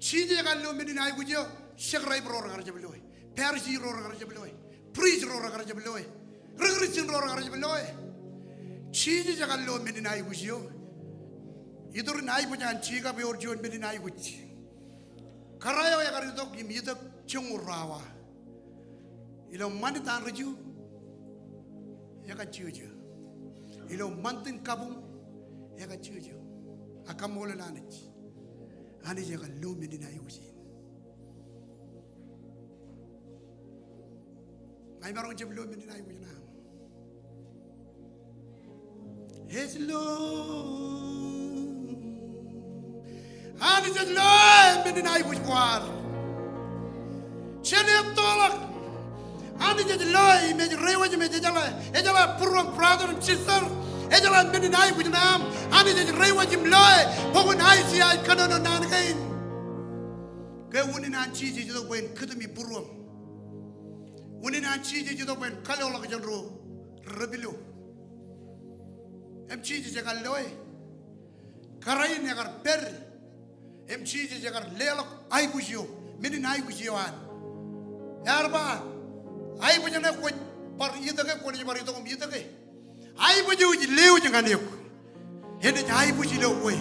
Jisōs ekar lo men in aikuj eo, scribe ro rekar jab loe. Pharisee ro rekar jab loe. Priest ro rekar jab loe. Ri Christian ro rekar jab loe. Jisōs ekar lo men in aikuj eo. Iturin aiboojaan Jekob ewōr juon men in aikuj. Kōrā eo ekar itok im itok joñoul ruo awa. Ilo ṃanit an ri Ju, ekar jejjo. Ilo ṃantin kabuñ, ekar jejjo. Ak kaṃṃoolol Anij. Anij ekar lo men in aikuj in. Ña imaroñ jab lo men in aikuj ṇe aṃ. Ej lo. Anij ej lo men in aikuj ko ad. Jen ettoḷọk. Anij ej lo im ej reiwaj im ej ejeḷā, ejeḷā būruōṃ brother im sister. Ejeḷā men in aikuj ṇe aṃ. Anij ej reiwaj im lo e. Bok in Aiseia ej kōnono naan kein. Ke unin an Jisōs ej itok bwe en kūtimi būruōṃ. Unin an Jisōs ej itok bwe en kaloḷọk jān ro repilo. Im Jisōs ekar lo e. Kōrā in ekar pād. Im Jisōs ekar leḷọk aikuj eo. Men in aikuj eo an. Ear ba, aiboojṇe kwōj bar itōke, kwōnaaj bar itok im itōke. Aiboojoj eo ej lewōj ñan eok. Enaaj aibooj ilo kwe.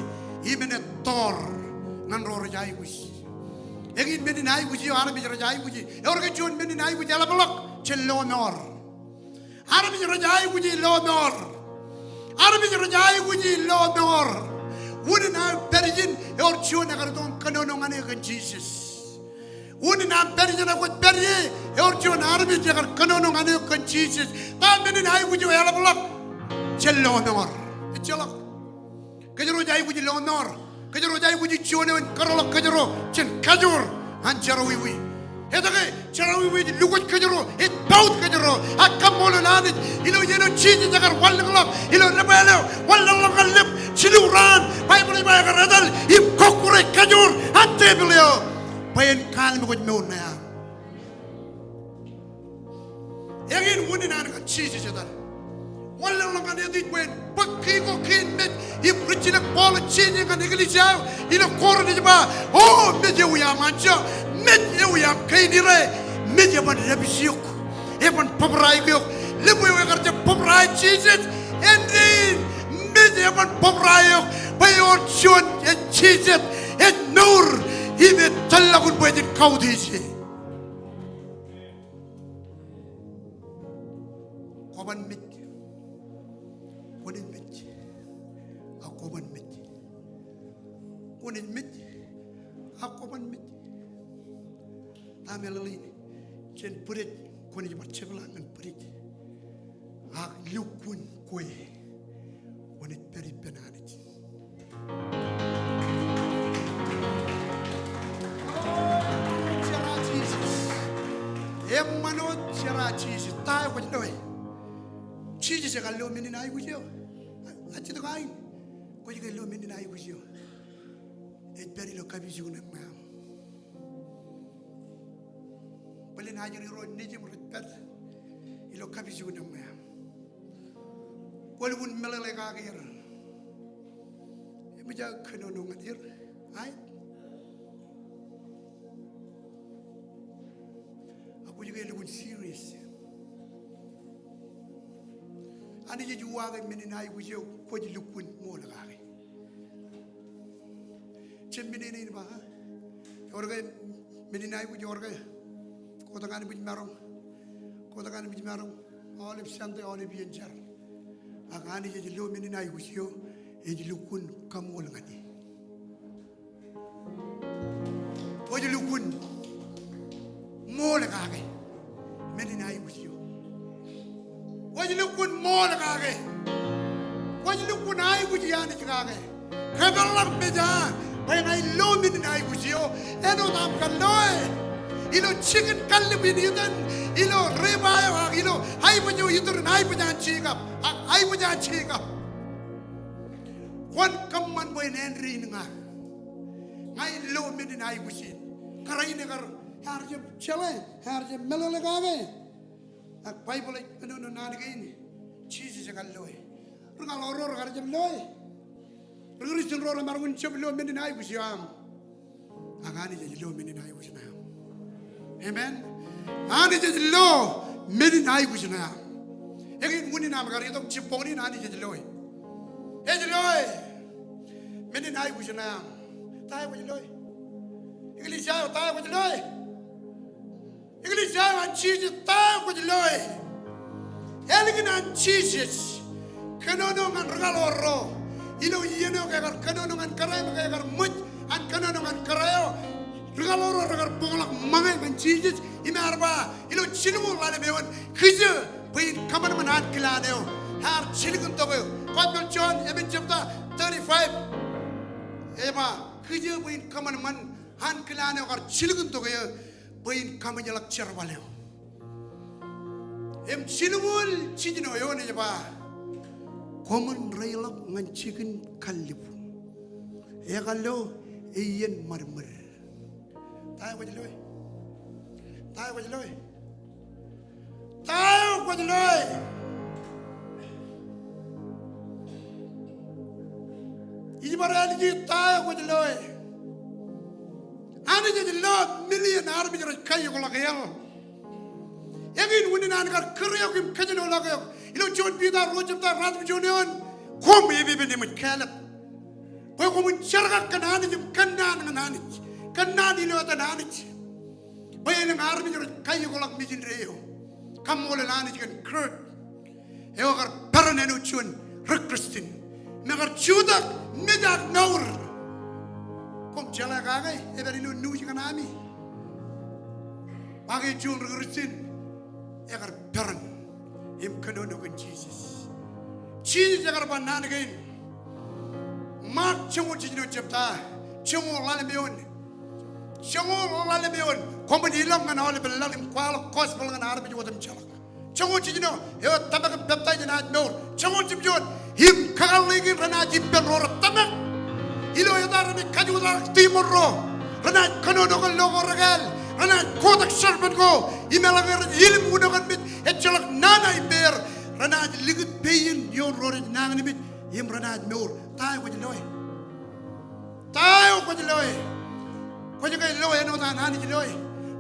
Im enaaj tọọr ñan ro rej aikuj. Eñin men in aikuj eo armej rej aikuj. Ewōr ke juon men in aikuj eḷapḷọk? Jen lọmọọr. Armej rej aikuj in lọmọọr. Armej rej aikuj in lọmọọr. Unin aō pād ijin, ewōr juon ekar itok im kōnono ñan e kōn Jisōs. Unin aṃ pād ijeṇe kwōj pād ie, ewōr juon armej ekar kōnono ñan eok kōn Jisōs. Ta men in aikuj eo eḷapḷọk? Jen lọmọọr. Ejjeḷọk. Kōjro ej aikuj lọmọọr. Kōjro ej aikuj juon eo en kōtḷọk kōjro jān kajoor an jerọwiwi. Etke? Jerọwiwi ej lukwōj kōjro, ej pout kōjro. Ak kaṃṃoolol Anij ilo iien eo Jisōs ekar wanlōñḷọk ilo debwāāl eo, wanlōñḷọk ñan lōb, jilu raan, Baibōḷ ej ba ekar etal im kọkkure kajoor an tepil eo bwe en kallimkwōj mour ṇe aṃ. Eñin unin an kar Jisōs etal. Wanlōñḷọk ñan Anij bwe en bōk kiiñ ko kein mej im ri jilkinḷọk Paul ej jeje ñan eklejia eo ilo Korint ej ba, O mej ewi aṃ anjọ, mej ewi aṃ kein ire, mej eban dāpij eok, eban bōbrae eok. Lōb eo ekar jab bōbrae Jisōs, āindein mej eban bōbrae eok, bwe ewōr juon ej Jisōs, ej mour, im ej tōllọkun bwe jen kautiej e. Kwōban mej. Kwōnaaj mej. Ak kwōban mej. Kwōnaaj mej. Ak kwōban mej. Ta meḷeḷein? Jān bwidej kwōnaaj bar jepḷaak ñan bwidej. Ak lukkuun kwe kwōnaaj pād ippān Anij. Eṃṃan wōt jerā Jisōs. Ta eo kwōj loe? Jisōs ekar lo men in aikuj eo. Ak jet kain. Kwōj ke lo men in aikuj eo? Ej pād ilo kapijuknen ṇe aṃ. Bōlen ajri ro nejūṃ rej pād ilo kapijuknen ṇe aṃ. Kwō lukkuun meḷeḷe kake er. Eṃōj aō kōnono ñan er. Aet. Ak kwōj ke lukkuun serious? Anij ej uwaake men in aikuj eo kwōj lukkuun ṃool kake. Jab men in ba, ha? Ewōr ke men in aikuj, ewōr ke? Kotak an ṃōj maroñ. Kotak an ṃōj maroñ. Aolep Sunday, aolep iien jar. Ak Anij ej lo men in aikuj eo ej lukkuun kaṃool ñan e. Kwōj lukkuun ṃool kake men in aikuj eo. Kwōj lukkuun ṃool kake. Kwōj lukkuun aikuji Anij kake. Kōpeḷḷọk mej aō bwe ña ij lo men in aikuj eo. Āinwōt aṃ kar loe ilo jikin kallib in itan, ilo river eo ak ilo aibōj eo iturin aibōj an Jekob. Ak aibōj an Jekob. Kwōn kōṃṃan bwe en āindein ña. Ña ij lo men in aikuj in. Kōrā in ekar, ear jab jeḷā, ear jab meḷeḷe kake. Ak Baibōḷ ej kōnono naan kein, Jisōs ekar loe. Ri kaḷoor ro rekar jab loe. Ri Kristian ro remaroñ in jab lo men in aikuj eo aṃ. Ak Anij ej lo men in aikuj ṇe aṃ. Amen. Anij ej lo men in aikuj ṇe aṃ. Eñin unin aṃ kar itok jibboñ in, Anij ej loe. Ej loe men in aikuj ṇe aṃ. Ta eo kwōj loe? Eklejia eo, ta eo kwōj loe? Eklejia eo an Jisōs, ta eo kwōj loe? Ālikin an Jisōs kōnono ñan ri kaḷoor ro ilo iien eo ke ekar kōnono ñan kōrā im ke ekar ṃōj an kōnono ñan kōrā eo. Ri kaḷoor ro rekar bōkḷọk ṃōñā ñan Jisōs im ear ba ilo jilñuul ḷalem eoon, kijjien bwe in kōṃanṃan ankilaan eo ear jilkintok eō. Gospel John, emān jebta thirty-five, ej ba, kijjien bwe in kōṃanṃan ankilaan eo kar jilkintok eō bwe in kaṃōjḷọk jerbal eo. Im jilñuul jiljino eoon ej ba, koṃwin reiḷọk ñan jikin kallib. Ekar lo iien ṃadṃōd. Ta eo kwōj loe? Ta eo kwōj loe? Ta eo kwōj loe? Ij bar ālije, ta eo kwōj loe? Anij ej lo million armej rej kaiokḷọk hell. Eñin unin an kar kūr eok im kōjenolọk eok. Ilo Juon Piter ruo jebta, ruatimjuon eoon, koṃ epepen eṃōj kāālōt. Bwe koṃwin jerkak kōn Anij im kōnnaan ñan Anij. Kōnnaan ilo etan Anij. Bwe elōñ armej rej kaiokḷọk mejān eo. Kaṃṃoolol Anij kōn Kurt eo ekar peran āinwōt juon ri Kristian im ekar jutak mej ak mour. Koṃ jeḷā kake, ej pād ilo nuuj kaṇ ami. Ba ke juon ri Kristian ekar peran im kōnono kōn Jisōs. Jisōs ekar ba naan kein. Mark joñoul jiljino jebta, joñoul ḷalem eoon. Joñoul ḷalem eoon. Koṃwin ilọk ñan aolepen laḷ im kwaḷọk gospel ñan armej otemjeḷọk. Joñoul jiljino, eo ej tōmak im peptaij enaaj mour. Joñoul jimjuon, im kakōḷḷe kein renaaj ippān ro rej tōmak. Ilo eta renaaj kajutak tiṃoṇ ro. Renaaj kōnono kōn lo ko rekāāl. Renaaj kotak serpent ko. Im eḷaññe rej ilōñ uno kōn mej, ejjeḷọk nana ippāer. Renaaj likūt pein ioon ro rej nañinmej. Im renaaj mour. Ta eo kwōj loe? Ta eo kwōj loe? Kwōj ke lo āinwōt an Anij loe?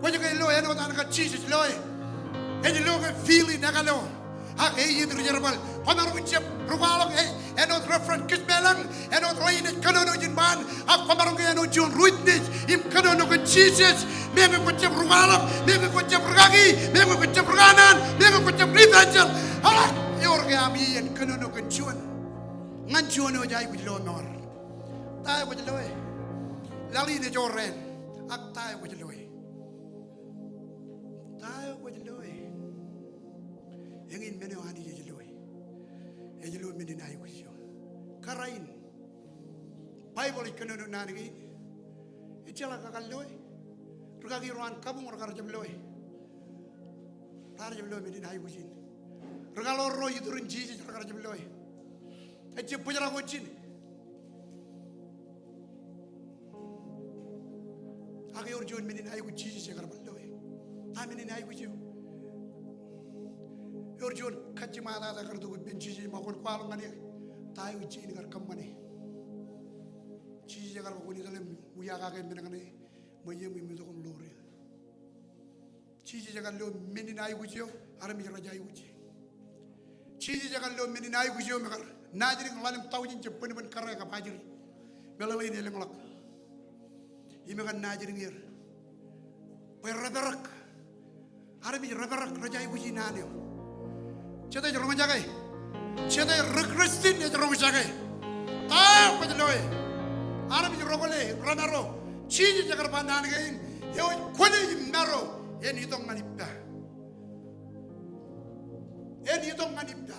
Kwōj ke lo āinwōt an kar Jisōs loe? Ej lo ke feeling ekalo. Ak eiiet ri jerbal. Kwōmaroñ in jab rūkwaḷọk, e, āinwōt Reverend Kismeḷañ, āinwōt ḷein ej kōnono ijin ṃaan. Ak kwōmaroñ ke āinwōt juon ri witness im kōnono kōn Jisōs. Meñe kwōj jab rūkwaḷọk, meñe kwōj jab rūkaki, meñe kwōj jab rūkanaan, meñe kwōj jab ri evangel. Ak ewōr ke aṃ iien kōnono kōn juon. Ñan juon eo ej aikuj lọmọọr. Ta eo kwōj loe? Laḷ in ej jorrāān. Ak ta eo kwōj loe? Ta eo kwōj loe? Eñin men eo Anij ej loe. Ej lo men in aikuj eo. Kōrā in. Baibōḷ ej kōnono naan kein. Ejjeḷọk ekar loe. Rūkaki ro an kabuñ rekar jab loe. Raar jab lo men in aikuj in. Rūkaḷoor ro iturin Jisōs rekar jab loe. Ejab bōjrak wōt ijin. Ak ewōr juon men in aikuj Jisōs ekar bar loe. Ta men in aikuj eo? Ewōr juon kajjiṃatata ekar itok ippān Jisōs im kwōn kwaḷọk ñan e. Ta eo ijin kar kōṃṃane? Jisōs ekar ba kwōn etal im wia kake men kaṇe ṃweiie im itok im ḷoor eō. Jisōs ekar lo men in aikuj eo armej rej aikuj. Jisōs ekar lo men in aikuj eo me kar naajdik ḷalem taujin jab bōnbōn kōrā kab ajri. Meḷeḷein elōñḷọk. Im ekar naajdik er. Bwe rej perak. Armej rej perak rej aikuj in naan eo. Jete ej roñjake? Jete ri Kristian ej roñjake? Ta eo kwōj loe? Armej ro kwōle, ro maro. Jisōs ekar ba naan kein, eo ej kwōle im maro, en itok ñan ippa. En itok ñan ippa.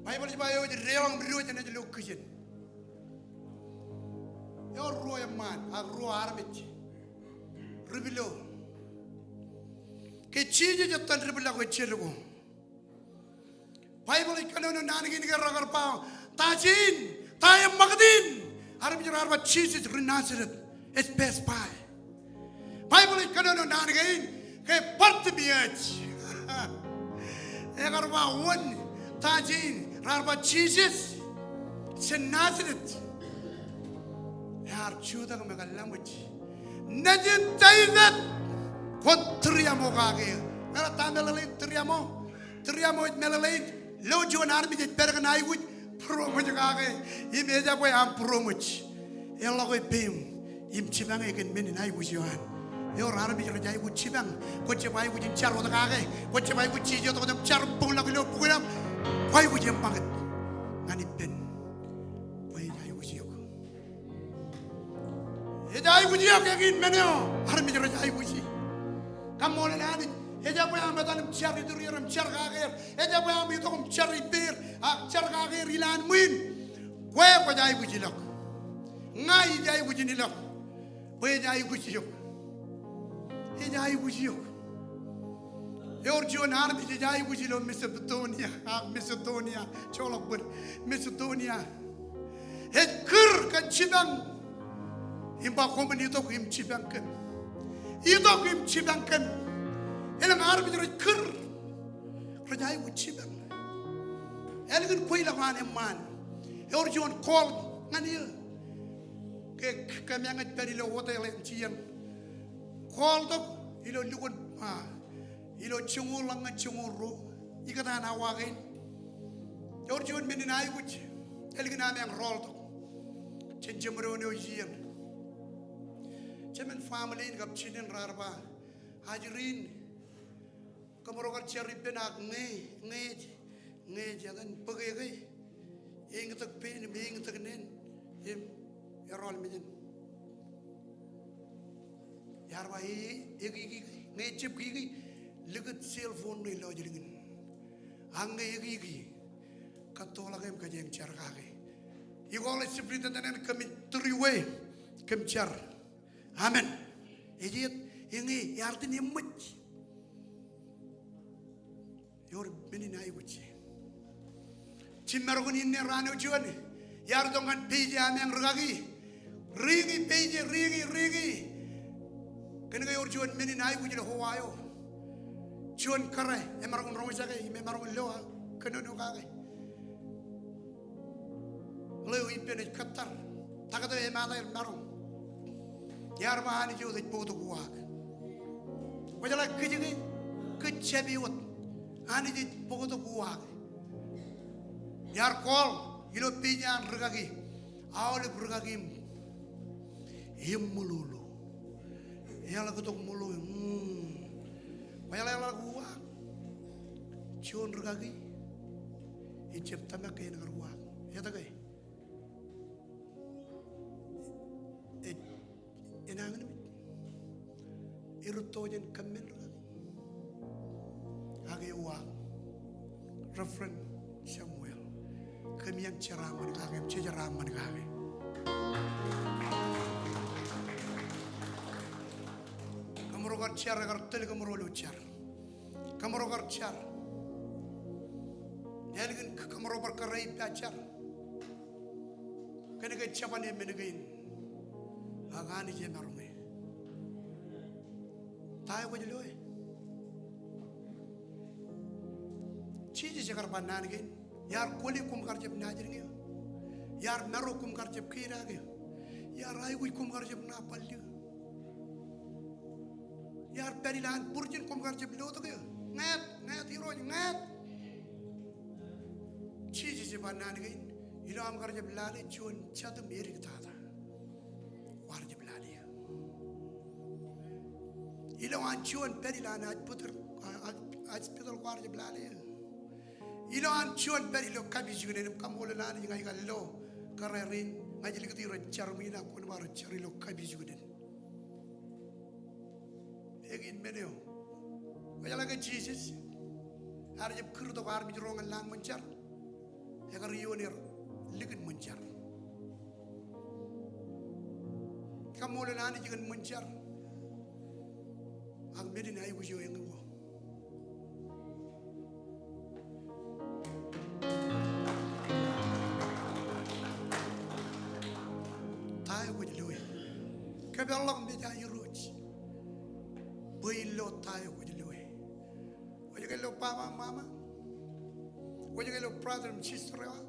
Baibōḷ ej ba eo ej deḷọñ im diwōj enaaj lo kijen. Ewōr ruo eṃṃaan, ak ruo armej. Ri pilo. Ke Jisōs etan dipḷọk eo ej jedik ko. Baibōḷ ej kōnono naan kein ke rekar ba, ta jān, ta eṃṃakūt in. Armej raar ba Jisōs ri Nazeret ej pass by. Baibōḷ ej kōnono naan kein ke Bartimaeus ekar ba wōn, ta jān, raar ba Jisōs jān Nazeret. Ear jutak im ekar laṃōj. Nejin Devid, kwōn tūriaṃo kake eō. Ewōr ta meḷeḷein tūriaṃo? Tūriaṃo ej meḷeḷein lo juon armej ej pād kōn aikuj, būroṃōj kake, im ejabwe aṃ būroṃōj. Eḷọk e peiṃ im jipañ e kōn men in aikuj eo an. Ewōr armej rej aikuj jipañ. Kwōj jab aikuj in jar wōt kake. Kwōj jab aikuj jijet wōt im jar bōkḷọk ilo bukwi eo aṃ. Kwōj aikuj eṃṃakūt ñan ippān. Bwe ej aikuj eok. Ej aikuj eok eñin men eo armej rej aikuji. Kaṃṃoolol Anij. Ejabwe aṃ etal im jar iturier im jar kakeer. Ejabwe aṃ itok im jar ippāer ak jar kakeer ilowaan ṃwiin. Kwe kwōj aikuj ilọk. Ña ij aikuj in ilọk. Bwe ej aikuj eok. Ej aikuj eok. Ewōr juon armej ej aikuj ilo Mesopotamia, ak Masedonia, joḷọk bōd, Masedonia. Ej kūr kōn jipañ. Im ba koṃwin itok im jipañ kōm. Itok im jipañ kōm. Elōñ armej rej kūr. Rej aikuj jipañ. Ālikin kweilọk an eṃṃaan. Ewōr juon call ñan eō. Ke, ke kōmeañ ej pād ilo hotel in jeiū. Call tok ilo lukkuun, a, ilo joñoul ḷọk ñan joñoul ruo. Ikōtaan awa kein. Ewōr juon men in aikuj. Ālikin ameañ rọọltok jān jeṃdoon eo ijin. Jemān family in kab jinen raar ba, ajri in, kōmro kar jar ippān ak ñe, ñe ej, ñe ej etan bōke ke, eñtak pein im eñtak neen im erọọl mejān. Ear ba, e, ekiki, ñe ejab kiki, likūt cell phone ṇe lọjilñin. Ak ñe ekiki, kattoḷọk im kōjeañ jar kake. Ikōḷ ej superintendent eṇ, kōmij three way, kōm jar. Amen. Ej iiet, eñe, ear itōn eṃōj. Ewōr men in aikuj. Jimmarok in inne raan eo juon, iar itok ñan peje ameañ rūkaki. Riiki peje, riiki, riiki. Kōnke ewōr juon men in aikuj ilo Hawaii eo. Juon kōrā emaroñ in roñjake im emaroñ in lo aō kōnono kake. Ḷeo ippān ej kōttar. Taktō emaat aer maroñ. Iar ba Anij eo ej bōktok uwaak. Kwōjeḷā kōj ke, kōj jab e wōt. Anij ej bōktok uwaak. Iar call ilo peje an rūkaki. Aolep rūkaki im eṃṃōḷoḷo. Eḷak tok ṃōḷo. Mm. Kwōjeḷā eḷak uwaak. Juon rūkaki ejab tōmak ke en kar uwaak. Etke? Ej, enañinmej. Erūtto jān kōmmān rūkaki. Ak euaak. Reverend Samuel, kōm iaan jeraaṃṃan kake, im jejeraṃṃan kake. Kōmro kar jar, ekar tōl kōmro ilo jar. Kōmro kar jar. Ālikin kōmro bar kōrā ippa jar. Kōnke jeban e men kein. Ak Anij emaroñ e. Ta eo kwōj loe? Jisōs ekar ba naan kein. Iar kwōle koṃ kar jab naajdik eō. Iar maro koṃ kar jab keidake eō. Iar aikuj koṃ kar jab ṇa ballio. Iar pād ilowaan būrjin koṃ kar jab lotok eō. Ñāāt, ñāāt Irooj, ñāāt. Jisōs ej ba naan kein, ilo aṃ kar jab lale juon jatūṃ edik tata, kwaar jab lale eō. Ilowaan juon pād ilowaan hospital, a, a, hospital kwaar jab lale eō. Ilowaan juon pād ilo kapijuknen im kaṃṃoolol Anij ña ikar lo kōrā rein, ña ij likūt ro jar ṃwiin ak kwōn bar jar ilo kapijuknen. Eñin men eo. Kwōjeḷā ke Jisōs ear jab kūr tok armej ro ñan lowaan ṃōn jar. Ekar ioon er likin ṃōn jar. Kaṃṃoolol Anij kōn ṃōn jar. Ak men in aikuj eo eñin eo. Ta eo kwōj loe? Kōpeḷḷọk mejā Irooj. Bwe in lo ta eo kwōj loe. Kwōj ke lo baba, mama? Kwōj ke lo brother im sister eo aṃ?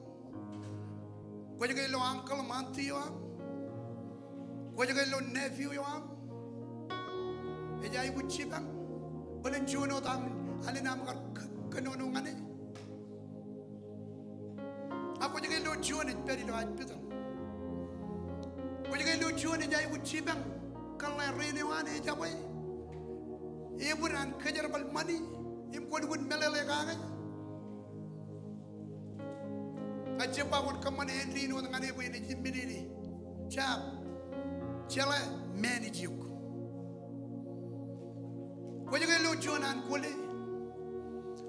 Kwōj ke lo uncle im auntie eo aṃ? Kwōj ke lo nephew eo aṃ? Ej aikuj jipañ. Bōlen juon wōt aṃ, alen aṃ kar k-, kōnono ñan e. Ak kwōj ke lo juon ej pād ilo hospital. Kwōj ke lo juon ej aikuj jipañ. Kōḷḷā rein eo an ejabwe. Ebōd an kōjerbal ṃani im kwōlukkuun meḷeḷe kake. Ak ij ba kwōn kōṃṃane āindein wōt ñan e bwe en ej iminene. Jab. Jeḷā manage eok. Kwōj ke lo juon an kwōle.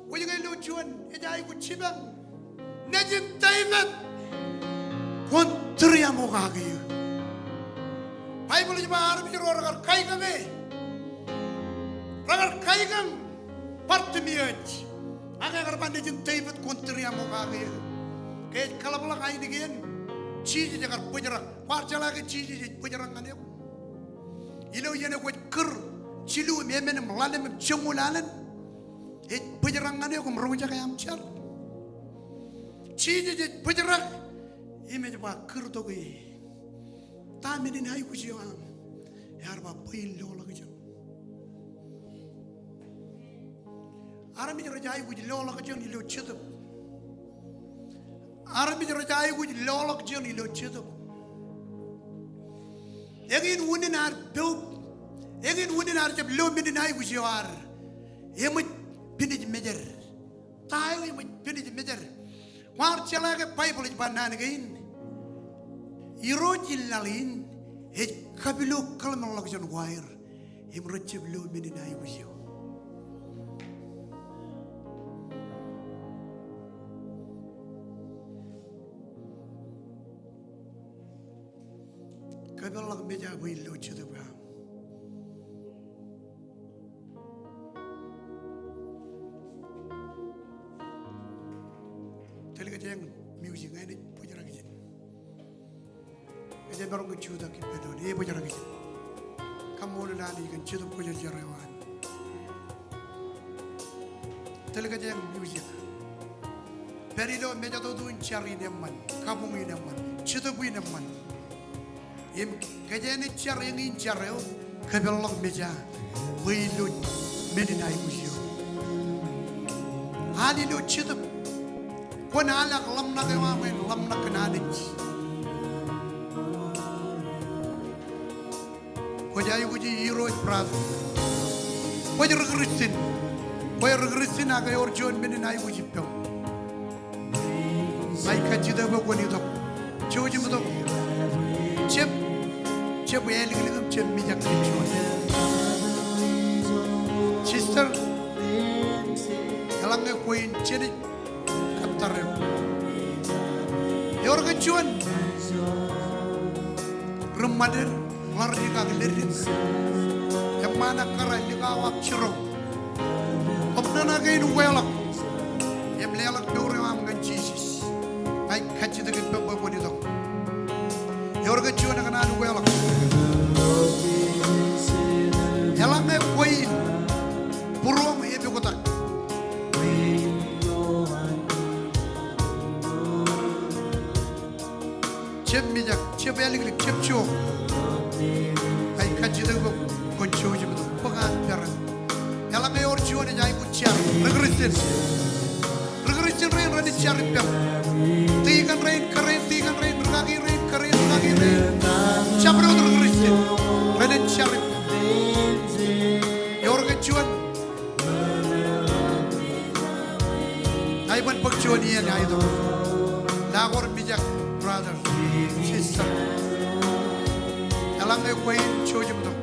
Kwōj ke lo juon ej aikuj jipañ. Nejin Devid, kwōn tūriaṃokake eō. Baibōḷ ej ba armej ro rekar kaikañ e. Rekar kaikañ Bartimeus. Ak ekar ba nejin Devid kwōn tūriaṃokake eō. Ke ej kōḷapḷọk ainikien, Jisōs ekar bōjrak. Kwaar jeḷā ke Jisōs ej bōjrak ñan eok? Ilo iien eo kwōj kūr jilu im emān im ḷalem im joñoul alen, ej bōjrak ñan eok im roñjake aṃ jar. Jisōs ej bōjrak im ej ba kūr tok e. Ta men in aikuj eo aṃ? Ear ba bwe in loḷọkjeṇ. Armej rej aikuj loḷọkjeṇ ilo jetōb. Armej rej aikuj loḷọkjeṇ ilo jetōb. Eñin unin ad poub. Eñin unin ad jab lo men in aikuj eo ad eṃōj pinij mejed. Ta eo eṃōj pinij mejed? Kwaar jeḷā ke Baibōḷ ej ba naan kein, Irooj in laḷ in ej kapilo kōḷmānḷọkjeṇ ko aer im rej jab lo men in aikuj eok. Kōpeḷḷọk meja bwe in lo jetōb eo aṃ. Tōl kōj eñ music, ña ij bōjrak ijin. Ej maroñ ke jutak ippān doon, ej bōjrak ijin. Kaṃṃoolol Anij kōn Jetōb Kwōjarjar eo an. Tōl kōj eñ music. Pād ilo mejatoto in jar in eṃṃan, kabuñ in eṃṃan, jetōb in eṃṃan. Im kōjeañ ej jar eñin jar eo, kōpeḷḷọk meja bwe in lo men in aikuj eok. Al ilo jetōb. Kwōn al ak ḷōmṇak eo aṃ en ḷōmṇak kōn Anij. Kwōj aikuji Irooj, brother. Kwōj ri Kristian. Kwōj ri Kristian ak ewōr juon men in aikuj ippaṃ. Ij kajjitōk bwe kwōn itok. Jouj im itok. Jab, jab āliklik im jab mijak kōn juon. Sister, eḷaññe kwe in, jenaaj kōttar eok. Ewōr kōn juon ri ṃaded, ḷadik ak leddik, eṃṃaan ekkar, likao ak jiroñ. Kōṃṃan kein ukeḷọk im leḷọk mour eo aṃ kōn Jisōs. Ij kajjitōk ippaṃ bwe kwōn itok. Ewōr kōn juon ekōṇaan ukeḷọk. Eḷaññe kwe in būruōṃ epoktak, jab mijak, jab āliklik, jab jo. Ij kajjitōk bwe kwōn jouj im itok. Bōk an peran. Eḷaññe ewōr juon ej aikuj jar, ri Kristian. Ri Kristian rein renaaj jar ippaṃ. Tikōn rein, kōrā in tikōn rein, rūkaki rein, kōrā in rūkaki rein. Jabdewōt ri Kristian renaaj jar ippaṃ. Ewōr kōn juon. Ij ban bōk juon iien aetok. Lale ko mijak, brother, sister. Eḷaññe kwe in, jouj im itok.